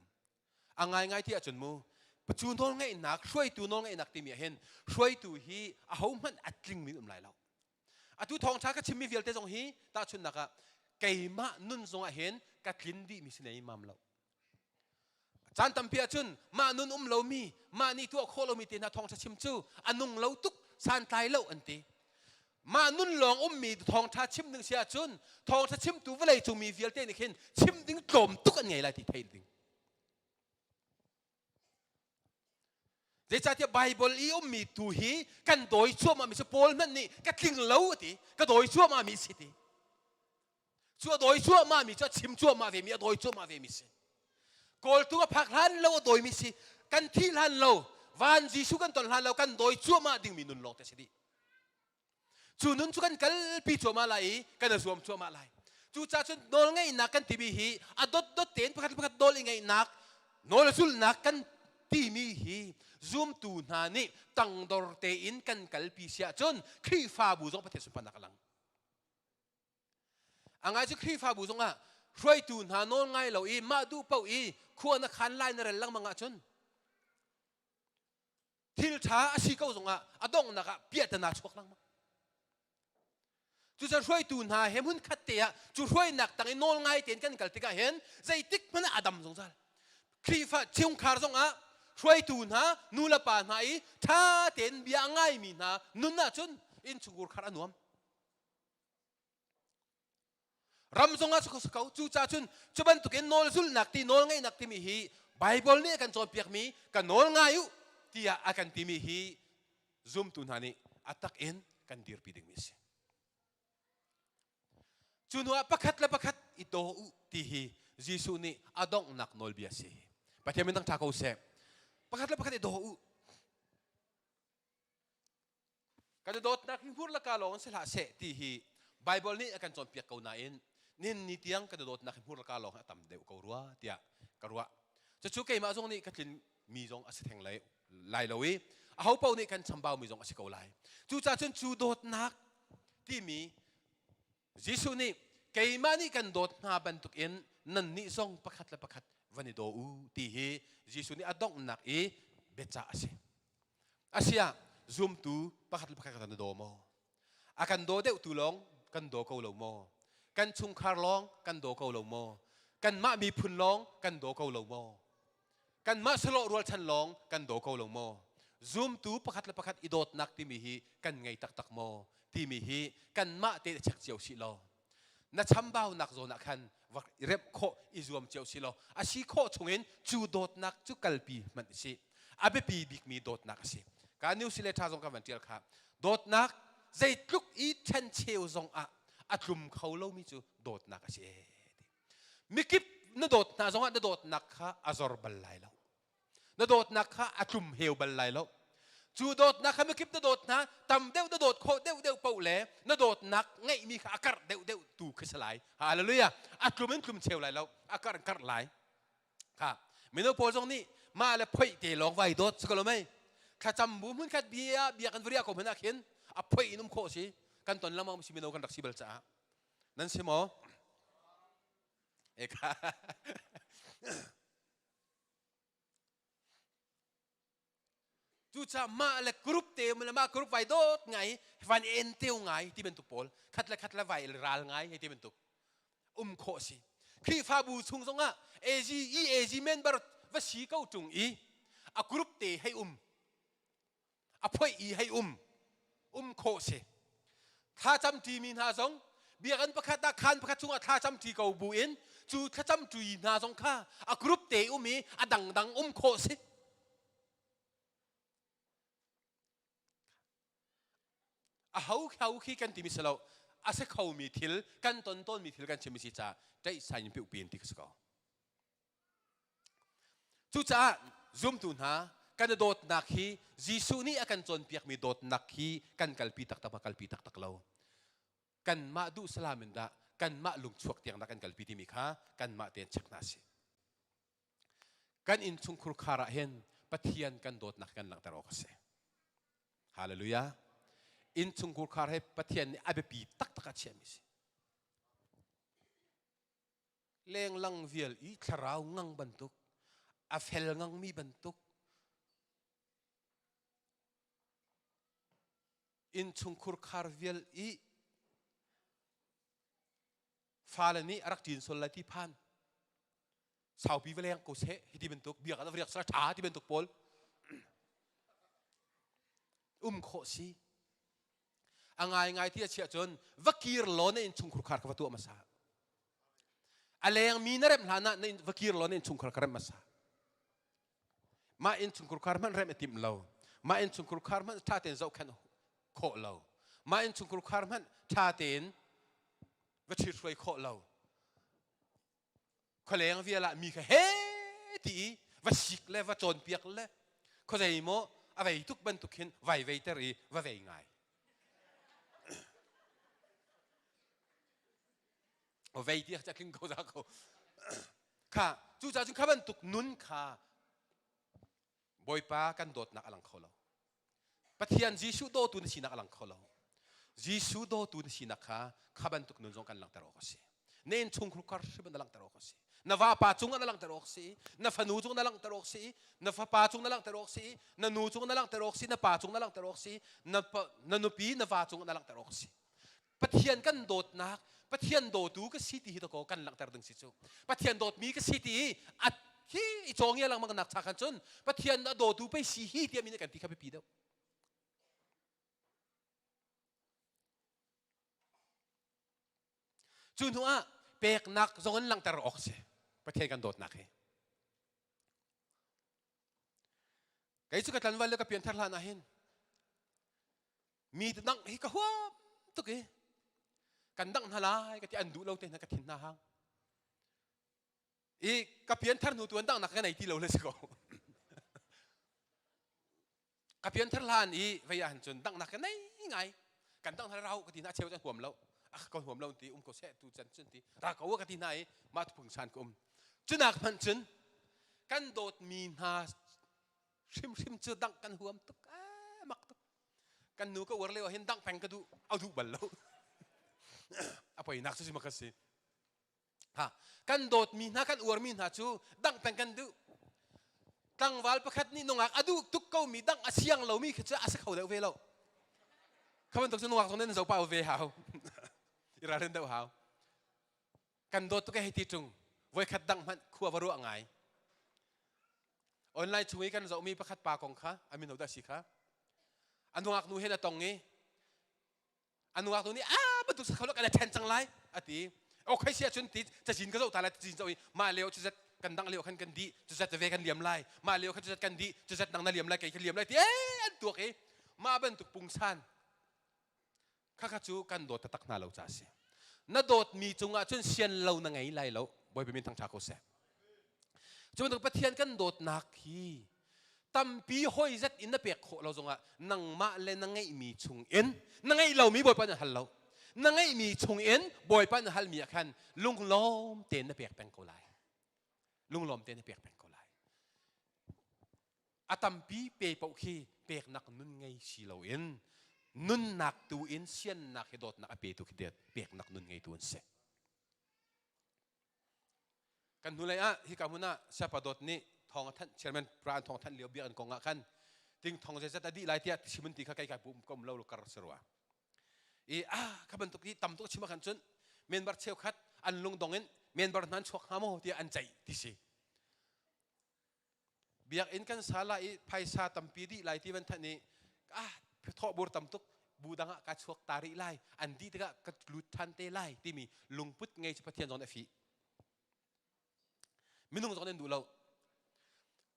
A ngaingai ti ahcun mu cu nawlngeihnak hruaitu nawlngeihnak timi ah hin hruaitu hi ahohmanh a tlingmi um lai lo. Atu thawngṭha ka chimmi vialte zong hi tahchunhnak ah keimah nun zong ah hin ka tlin dihmi si nei mam lo. Caan tampi ahcun mah nun um lomi, mah nih tuah khawh lomi te hna thawngṭha chim cu a nung lo tuk, santlai lo an ti. Mah nun lawng ummi thawngṭha chim ding si ahcun thawngṭha chimtu vawlei cung mi vialte nih khin chim ding tlawm tuk an ngei lai ti thei ding. Zeicahtiah Baibal i ummi tu hi kan dawi cuahmah mi si Paul hmanh nih ka tling lo a ti, ka dawi cuahmah mi si ti. Cu a dawi cuahmah mi cu a chim cuahmah ve mi a dawi cuahmah ve mi si. Kawltung a phak hlan lo a dawi mi si. Kan thi hlan lo, van Jesuh kan ton hlan lo kan dawi cuahmah ding mi nun lawng te si dih. Cu nun cu kan kalpi cuahmah lai i kan i zuam cuahmah lai. Cucaah cun nawlngeihnak kan timi hi a dotdot tein pakhat le pakhat nawl i ngeihnak, nawl a zulhnak kan timi hi zumtu hna nih tangdor tein kan kalpi si ahcun Khrihfabu zong Pathian sunparnak a lang. A ngai cu Khrihfabu zongah hruaitu hna nawl ngai lo i mah duh paoh i khua na khan lai na rel lengmang ahcun thil ṭha a si ko zongah a donghnak ah piahtana chuak lengmang. Cucaah hruaitu hna he hmun khat te ah cu hruainak tang i nawl ngai tein kan kal tikah hin zeitik hmanh ah a dam zungzal. Khrihfa chungkhar zongah hruaitu hna nu le pa hna i ṭha tein bia a ngaimi hna nun ahcun innchungkhar khar a nuam. Ram zongah si ko cucaah cun cu bantukin nawl zulhnak ti nawl ngeihnak timi hi Bible nih a kan cawnpiakmi ka nawl ngai u tiah a kan timi hi zumtu hna nih a tak in kan dirpi dingmi a si. Cu hnuah pakhat le pakhat i daw u ti hi Jesuh nih a donghnak nawlbia a si. Pathian min thangṭha ko seh. Pakhat le pakhat i daw u. Kan i dawtnak hi hmur le ka lawng in si hlah seh ti hi Baibal nih a kan cawnpiak ko nain nihin ni tiang kan i dawtnak hi hmur le ka lawng hi a tam deuh ko rua tiah ka ruah. Cucu keimah zong nih ka tlin mi zong a si theng lai, lai lo i aho paoh nih kan chambau mi zong a si ko lai. Cucaah cun cu dawtnak timi Jesuh nih keimah nih kan dawt hna bantukin nannih zong pakhat le pakhat van i daw u ti hi Jesuh nih a donghnak i biacah a si. Asiah zumtu pakhat le pakhat kan i daw maw? A kan daw deuhtu lawng kan daw ko lo maw? Kan chungkhar lawng kan daw ko lo maw? Kanmah miphun lawng kan daw ko lo maw? Kanmah salawh rualchan lawng kan daw ko lo maw? Zumtu pakhat le pakhat i dawtnak timi hi kan ngei taktak maw? Timi hi kanmah te check cio si law na chambaunak zawn ah khan va remh khawh i zuam cio si law a si khawh chungin cu dawtnak cu kalpi hmanh si. A biapi bikmi dawtnak a si. Ka news le tha zong ka van tial kha. Dawtnak zeitluk i ṭhencheu zong ah a tlum kho lomi cu dawtnak a si. Mikip na dawt hna zongah na dawtnak kha a zor bal lai lo. Na dawtnak kha a tlum heu bal lai lo. Cu dawtnak kha mikip na dawt hna tam deuh na dawt khawh deuh deuh paoh le na dawtnak ngeihmi kha a karh deuh deuh tu khi si lai. Hallelujah. A tlum in tlum cheu lai lo. A karh in karh lai. Kha mino pawl zong nih mah le phoih te lawng vai dawt si ko lo mei. Thlacam bu hmun khat bia bia kan varia ko hmanh ah khin a phoih in um khawh si. Kan ton lengmang si mino kan rak si bal caah. Nan si maw? Eka. Cucaah mah le group te le mah group vai dawt ngai van en teu ngai ti bantuk pawl khat le khat le vai ral ngai hei ti bantuk um khawh si. Khrihfabu chung zongah AG EAG member va si ko ṭung i a group te hei um a phoih i hei um um khawh si thlacam ṭimi hna zong biakinn pakhat ah khaan pakhat chungah thlacam ṭi ko bu in cu thlacam ṭi hna zong kha a group te um i a dangdang um khawh si a ho ho khi kan timi si lo a si khomi thil kan ton tawnmi thil kan chimmi si caah ṭaih sain in piuhpi in ti ka si ko Cucaah zumtu hna kan i dawtnak hi Jesuh nih a kan cawnpiakmi dawtnak hi kan kalpi taktak ma kalpi taktak lo. Kanmah duh salam in dah kanmah lungchuak tiang dah kan kalpi timi kha kanmah tein check hna si. Kan innchungkhur khar ah hin Pathian kan dawtnak kan langhter awk a si. Hallelujah. Innchungkhur khar he Pathian nih a biapi taktak a chiahmi si. Lenglang vial i thlarau ngang bantuk, a fel ngangmi bantuk, innchungkhur khar vial i fale nih a rak ṭin sual lai ti phan saupi va leng ko seh hi ti bantuk biak ah riak sala ṭha ti bantuk pawl um khawh si a ngaingai ti a chiah cun va kir law na innchungkhur khar kha va tuah hmasa a lengmi na remh hlan ah na va kir law na innchungkhar kha remh hmasa mah innchungkhur khar hmanh remh a timh lo mah innchungkhur khar hmanh ṭha tein zohkhenh khawh lo mah innchungkhur khar hmanh ṭha tein va ṭhithruai khawh lo khualeng vial ah mi kha he ti i va sik le va cawnpiak le khuazei maw a vei tuk bantuk hin vai veiter i va vei ngai vei ti a tling ko za ko kha cucaah cun kha bantuk nun kha Bawipa kan dawtnak a lang kho lo. Pathian Jesuh dawtu na sinak a lang kho lo. Jesuh dawtu na sinak kha kha bantuk nun zong kan langhter awk a si. Na innchungkhar kar hrim na langhter awk a si. Na vapa cung ah na langhter awk a si. Na fanu cung na langhter awk a si. Na fapa cung na langhter awk a si. Na nu cung na langhter awk a si. Na pa cung na langhter awk a si. Na, na nupi na va cung na langhter awk a si. Pathian kan dawtnak Pathian dawtu ka si ti hi dakaw kan langhter ding si cu Pathian dawtmi ka si ti i a hi i cawngia lengmang nak cha khan cun Pathian a dawtu pei si hi tiah mi nih kan ti kha biapi deuh cu hnu ah peknak zong in langhter awk si Pathian kan dawtnak hi kei cu ka tlanval le ka pianthar hlan ah hin Mi dangh hi ka huam tuk i kan dangh hna lai ka ti an duh lo te hna ka thin hna hang. I ka pianthar hnu tu an danghnak ka nei ti lo le si ko. ka pianthar hlan i vei ah cun danghnak ka nei ngai. Kan dangh hna rau ka ti hna cheu cun huam lo. Ah ka huam lo ti um ko seh tu chan cun ti ra ko ka ti hna i mah phung san ka um. Cunak hmanh cun kan dawtmi hna hrimhrim cu dangh kan huam tuk eh mak tuk kan nu ka uar lio hin dangh peng ka duh a duh bal lo a poinak cu si si ha kan dawtmi hna kan uarmi hna cu dangh peng kan duh tlangval pakhat nih nungak a duh tuk komi dangh a siang lomi khi cu a si kho deuh ve lo kha bantuk cu nungak zong nan zoh pah ve hau i ralrin deuh hau Kan dawt tuk e hei ti ṭung. Voikhat dang hmanh khua va ruah ngai. Online chung i kan zohmi pakhat pa kong kha a min hodah si kha. A nungak nu he na tong i. A nungak nu nih a bantuk sa kho lo kan ṭhen cang lai a ti. O khai sia cun ti cazin ka zoh ta lai cazin zoh i mah leo cuzat kan dang leo khan kan di cuzat ve kan liam lai mah leo khan cuzat kan di cuzat nang na liam lai kei ka liam lai ti ee an tuak i mah bantuk pungsan khakha cu kan dawt taktak hna lo ca si. Na dawtmi cungah cun sian lo na ngei lai lo. Bawipa min thangṭha ko seh. Cu bantuk Pathian kan dawtnak hi tampi hoi zet in na pek khawh lo zongah nangmah le na ngeihmi chung in na ngeih lomi Bawipa na hal lo. Na ngeihmi chung in Bawipa na halmi ah khan lunglawm tein na pek peng ko lai. Lunglawm tein na pek peng ko lai. A tampi pe paoh khi peknak nun ngei si loin nunnak tu in siannak hi dawtnak a petu khi peknak nun ngeitu an si. Kan hnulei ah hika hmun ah Sayapa Dawt nih thawng a thanh chairman pra an thawng thanh lio biakinn kong ah khan ting thong zeizat a dih lai tiah chim an ti kha kai kai pum ka um lo kar si rua. I ah kha bantuk hi tam tuk chim ah khan cun member cheukhat an lungdong in member hna an chuak hnga maw tiah an ceih ti si. Biakinn kan sa lai i phaisa tampi dih lai ti van thanh i ah thawhbur tam tuk bu dang ah ka chuak ta rih lai an dih tikah ka lut than te lai timi lungput ngei cu Pathian zong nih a fih. Minung zong nih an duh lo.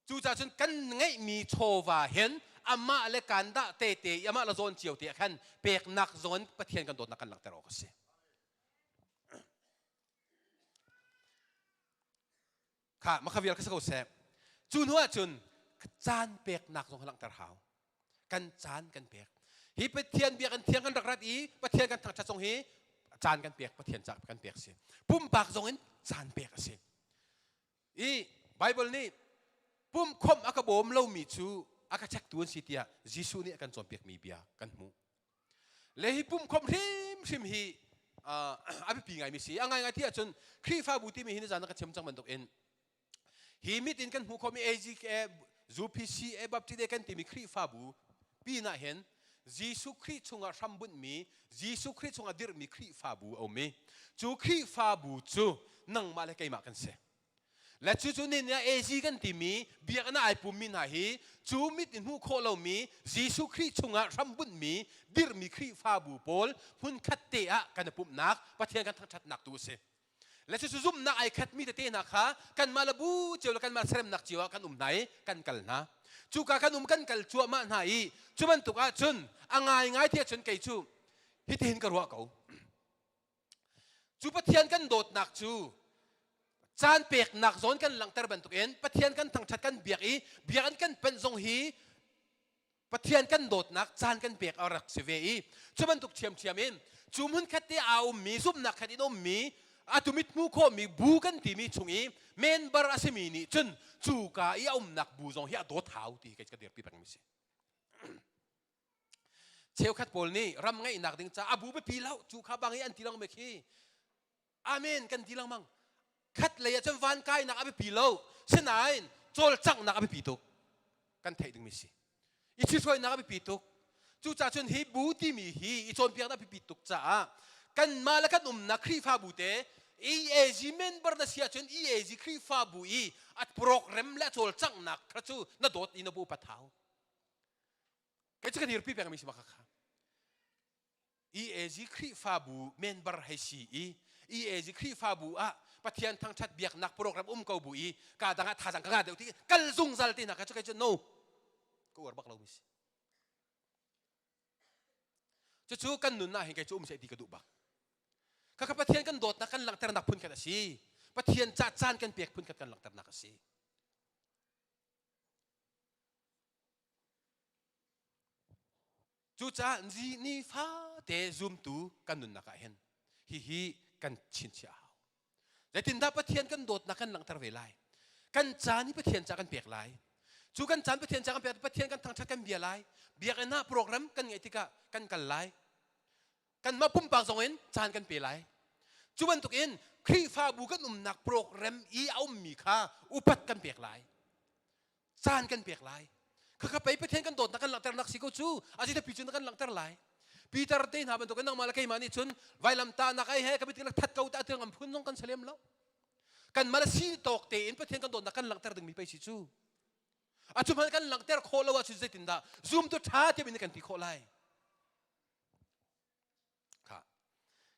Cucaah cun kan ngeihmi chawva hin amah le kan dah tete i amah le zawn cio te ah khan peknak zawn Pathian kan dawtnak kan langhter awk a si. Kha makha vial kha si ko seh. Cu hnu ah cun caan peknak zong langhter hau. Kan caan kan pek. Hi Pathian biakinn thiang kan rak rat i Pathian kan thangṭhat zong hi caan kan pek Pathian ca kan pek si. Pumpak zong in caan pek a si. I Bible nih pumkhomh a ka bawm lomi cu a ka chektu an si tiah Jesuh nih a kan cawnpiakmi bia kan hmuh. Le hi pumkhomh hrimhrim hi a biapi ngaimi si. A ngaingai ti ahcun Khrihfabu timi hi nizan ah ka chim cang bantuk in hi mit in kan hmuh khawhmi AGK, UPC, Baptist kan timi Khrihfabu pinah hin Jesuh Khrih chungah hrambunhmi Jesuh Khrih chungah dirhmi Khrihfabu a um i cu Khrihfabu cu nangmah le keimah kan si. Le cucu nih AG kan timi biakinn ah ai pummi hna hi cu mit in hmuh khawh lomi Jesuh Khrih chungah hrambunhmi dirhmi Khrihfabu pawl hmunkhat te ah kan i pumhnak Pathian kan thangṭhatnak tu a si. Le cucu zumhnak ai khatmi tete hna kha kanmah le bu cio le kanmah seremnak cio ah kan um hna i kan kal hna. Cuka kan um kan kal cuahmah hna i cu bantuk ahcun a ngaingai ti ahcun kei cu hitihin ka ruah ko. Cu Pathian kan dawtnak cu caan peknak zawn kan langhter bantukin Pathian kan thangṭhat kan biak i biakinn kan panh zong hi Pathian kan dawtnak caan kan pek a rak si ve i cu bantuk ṭhiamṭhiam in cu hmunkhat te aa ummi zumhnak khat in ummi atu mit hmu khawhmi bu kan timi chung i member a simi nih cun cuka i a umnak bu zong hi a dawt hau ti hi kei ka dirpi pengmi si. Cheukhat pawl nih ram ngeihnak ding caah a bu biapi lo cu kha bang i an ti lengmang khi amen kan ti lengmang khat lei ah cun van kainak a biapi lo sinain cawlcanghnak a biapi tuk kan theih dingmi si i ṭhithruainak a biapi tuk cucaah cun hi bu timi hi i cawnpiaknak a biapi tuk caah kanmah le kan umnak Khrihfabu te EAG member na si ahcun EAG Khrihfabu i a program le a cawlcanghnak kha cu na dawt i na bu upat hau Kei cu ka dirpi pengmi si bak kha. EAG Khrihfabu member hei si i EAG Khrihfabu ah Pathian thangṭhat biaknak program um ko bu i ka dang ah thazaang ka ngah deuh ti kal zungzal te hna kha cu kei cu no ka uar bak lomi si. Cucu kan nun ah hin kei cu um seh ti ka duh bak. Khakha Pathian kan dawtnak kan langhternak phun khat a si. Pathian ca caan kan pek phun khat kan langhternak a si. Cucaah nifate zumtu kan nunnak ah hin hihi kan chinchiah a hau. Zeitindah Pathian kan dawtnak kan langhter ve lai? Kan caan hi Pathian ca kan pek lai. Cu kan caan Pathian ca kan pek Pathian kan thangṭhat kan bia lai. Biakinn ah program kan ngeih tikah kan kal lai. Kanmah pumpak zong in caan kan pe lai. Cu bantukin Khrihfabu kan umnak program i a ummi kha upat kan pek lai. Caan kan pek lai. Khakha pei Pathian kan dawtnak kan langhternak si ko cu a pi cu na kan langhter lai. Peter te hna bantukin nangmah le keimah nih cun vailamtahnak ai he ka mit that ko ta tiang am phun zong kan salem lo. Kan mal si tawk tein Pathian kan dawtnak kan langhter dingmi pei si cu. A cu hmanh kan langhter khawh lo ahcun zeitindah zumtu ṭha tiam in kan ti khawh lai.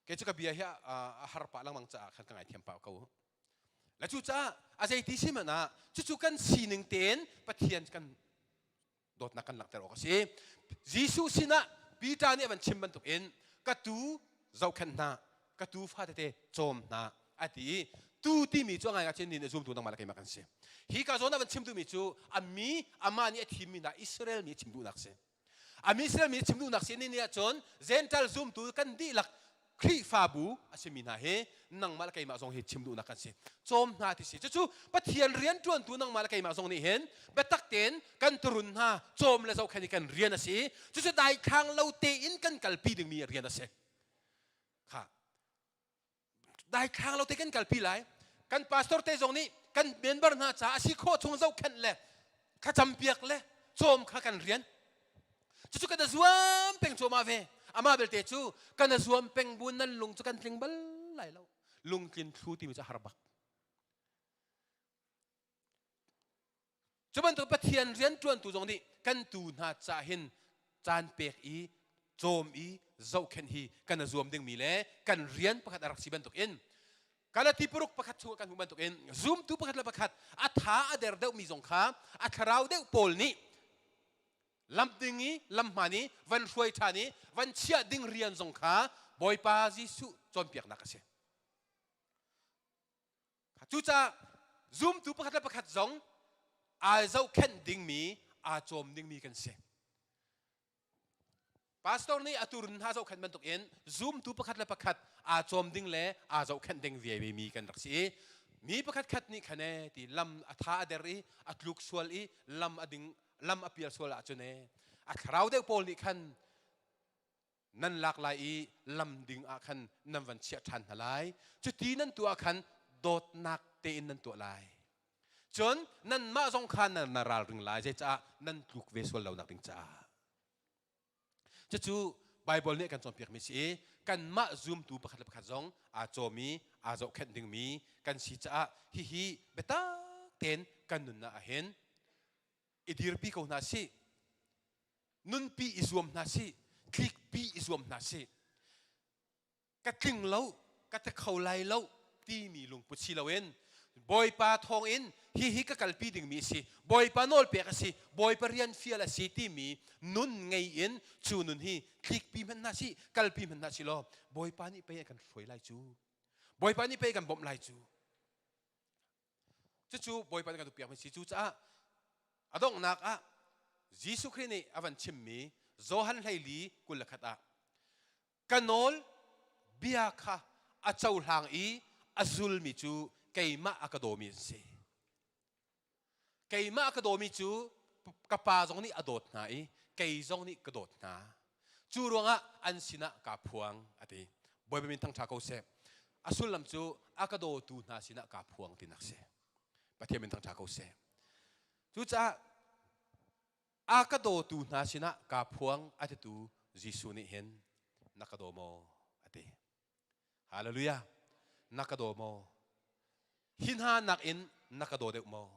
Kei cu ka bia hi a har pah lengmang caah khan ka ngaithiam pah ko. Le cucaah a zeiti si hmanh ah cucu kan sining tein Pathian kan dawtnak kan langhter awk a si. Jesuh sinah Peter nih a van chim bantukin ka tuu zohkhenh hna, ka tuu fa tete cawm hna a ti i tu timi cu a ngaingai cun ni nih zumtu nangmah le keimah kan si. Hi ka zawn ah van chim duhmi cu a mi amah nih a thimmi hna Israel mi a chim duhnak a si. A mi Israel mi chim duhnak si ni ni ahcun Gentile zumtu kan dihlak Khrihfabu a simi hna hi nangmah le keimah zong hi chim duhnak kan si. Cawm hna ti si. Cucu Pathian rian ṭuantu nangmah le keimah zong nih hin biatak tein kan turun hna cawm le zohkhenh hi kan rian a si. Cucu daithlang lo tein kan kalpi dingmi rian a si. Kha daithlang lo te kan kalpi lai kan pastor te zong nih kan member hna caah a si khawh chung zohkhenh le thlacam piak le cawm kha kan rian cucu kan zuam peng cuahmah ve amah belte cu kan zuam peng bu nan lung cu kan tling bal lai lo lungtlin thlu timi cu har bak Cu bantuk Pathian rianṭuantu zong nih kan tuu hna ca hin caan pek i cawm i zohkhenh hi kan i zuam dingmi le kan rian pakhat a rak si bantukin Galati paruk pakhat chung kan hmuh bantukin zumtu pakhat le pakhat a tha a der deuhmi zong kha a thlarau deuh pawl nih lam ding i lam hmaan i van hruai ṭhan i van chiah ding rian zong kha Bawipa Jesuh cawnpiaknak a si. Cucaah zumtu pakhat le pakhat zong aa zohkhenh dingmi, aa cawm dingmi kan si. Pastor nih a turun hna zohkhenh bantukin zumtu pakhat le pakhat aa cawm ding le aa zohkhenh ding vemi kan rak si i mi pakhat khat nih khan e ti lam a tha a der i a tluk sual i lam a ding lam a pial sual ahcun e a thlarau deuh pawl nih khan nan lak lai i lam ding ah khan nan van chiah ṭhan hna lai. Cuti nan tuah ah khan dawtnak tein nan tuah lai. Cun nanmah zong kha nan na ralring lai, zeicah nan tluk ve sual lonak ding caah. Cucu Baibal nih kan cawnpiakmi si i kanmah zumtu pakhat le pakhat zong aa cawm i aa zohkhenh dingmi kan si caah hihi biatak tein kan nunnak ah hin i dirpi ko hna sih. Nunpi i zuam hna sih, tlikpi i zuam hna sih. Ka tling lo, ka ti kho lai lo timi lungput si loin Bawipa thawngin hihi ka kalpi dingmi a si, Bawipa nawlpek a si, Bawipa rian fial a si timi nun ngei in cu nun hi tlikpi hmanh hna sih, kalpi hmanh hna sih law Bawipa nih pei a kan hruai lai cu. Bawipa nih pei a kan bawmh lai cu. Cucu Bawipa nih kan duhpiakmi si. Cucaah a donghnak ah Jesuh Khrih nih a van chimmi Johan 14 21 ah ka nawl bia kha a cohlang i a zulmi cu keimah a ka dawmi an si. Keimah a ka dawmi cu ka pa zong nih a dawt hna i kei zong nih ka dawt hna. Cu ruangah an sinah kaa phuang a ti. Bawipa min thangṭha ko seh. A sullam cu a ka dawtu hna sinah kaa phuang tinak si. Pathian min thangṭha ko seh. Cucaah a ka dawtu hna sinah kaa phuang a titu Jesuh nih hin na ka daw maw a ti. Hallelujah. Na ka daw maw? Hi hna nakin na ka daw deuh maw?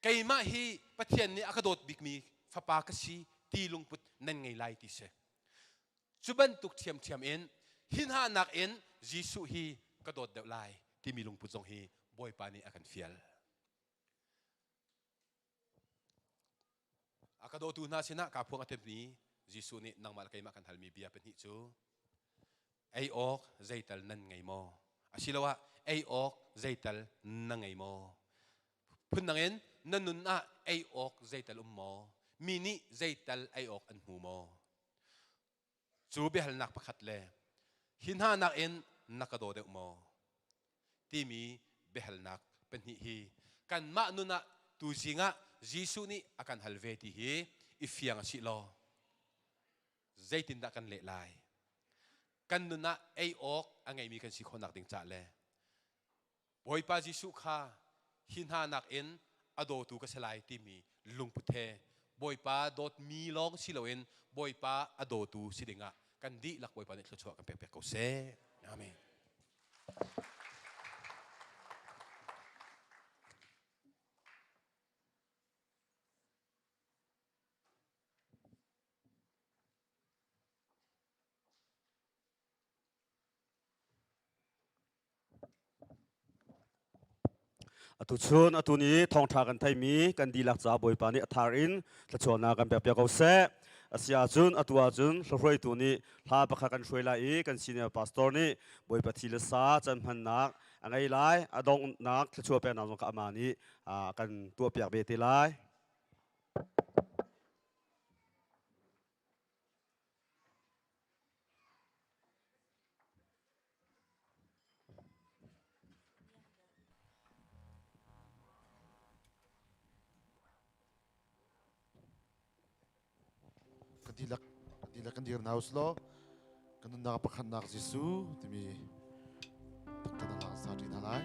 Keimah hi Pathian nih a ka dawt bikmi fapa ka si ti lungput nan ngei lai ti si. Cu bantuk ṭhiamṭhiam in hi hna nakin Jesuh hi ka dawt deuh lai timi lungput zong hi Bawipa nih a kan fial. A ka dawtu hna sinah kaa phuang a timmi Jesuh nih nangmah le keimah kan halmi bia pahnih cu ei awk zeital nan ngei maw? Asiloah ei awk zeital na ngei maw? Phundang in na nun ah ei awk zeital um maw? Mi nih zeital ei awk an hmu maw? Cu biahalnak pakhat le hi hna nakin na ka daw deuh maw? timi biahalnak pahnih hi kanmah nun ah tuzing ah Jesuh nih a kan hal ve ti hi i fiang a si law zeitindah kan leh lai? Kan nun ah ei awk a ngeimi kan si khawhnak ding cah le Bawipa Jesuh kha hi hna nakin a dawtu ka si lai timi lungput he Bawipa dawtmi lawng si loin Bawipa a dawtu si dingah kan dihlak Bawipa nih thluachuah kan pekpiak ko seh. Amen. Atu chun atu ni thawngṭha kan theimi kan dihlak ca Bawipa nih a thar in thluachuahnak kan pek piak ko seh. Asi ahcun atu ahcun hlahruaitu nih hla pakhat kan hruai lai i kan senior pastor nih Bawipa thi le sa can hmannak a ngei lai. A donghnak thluachuah peknak zong kha amah nih a kan tuahpiak ve te lai. Kan dihlak kan dihlak kan dir hna usilaw kan nunnak pakhatnak Jesuh timi taktak na sa ṭi hna lai.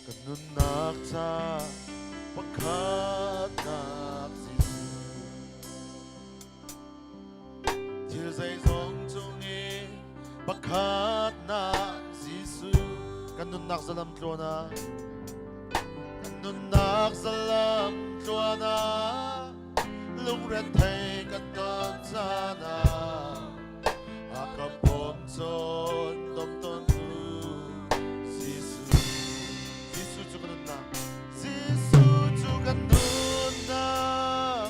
Kan nunnak ca pakhatnak Jesuh thil zeizong cung i pakhatnak Jesuh kan nunnak zalam tluan ah kan nunnak zalam tluan ah lungrethei kan ton caan ah a ka bawm cawn dom tawn tu Jesuh Jesuh cu ka nunnak Jesuh cu ka nunnak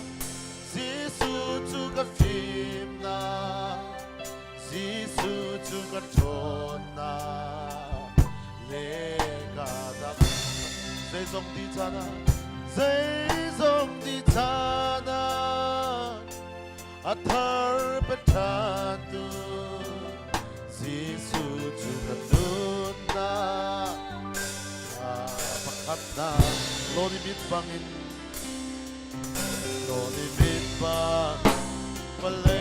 Jesuh cu ka fimnak Jesuh cu ka ṭhawnnak le ka dam zeizong ti caan ah zeizong ti caan ah a thar pe ṭhantu Jesuh cu ka nunnak pakhatnak lawni mit bangin lawni mit bang vawlei.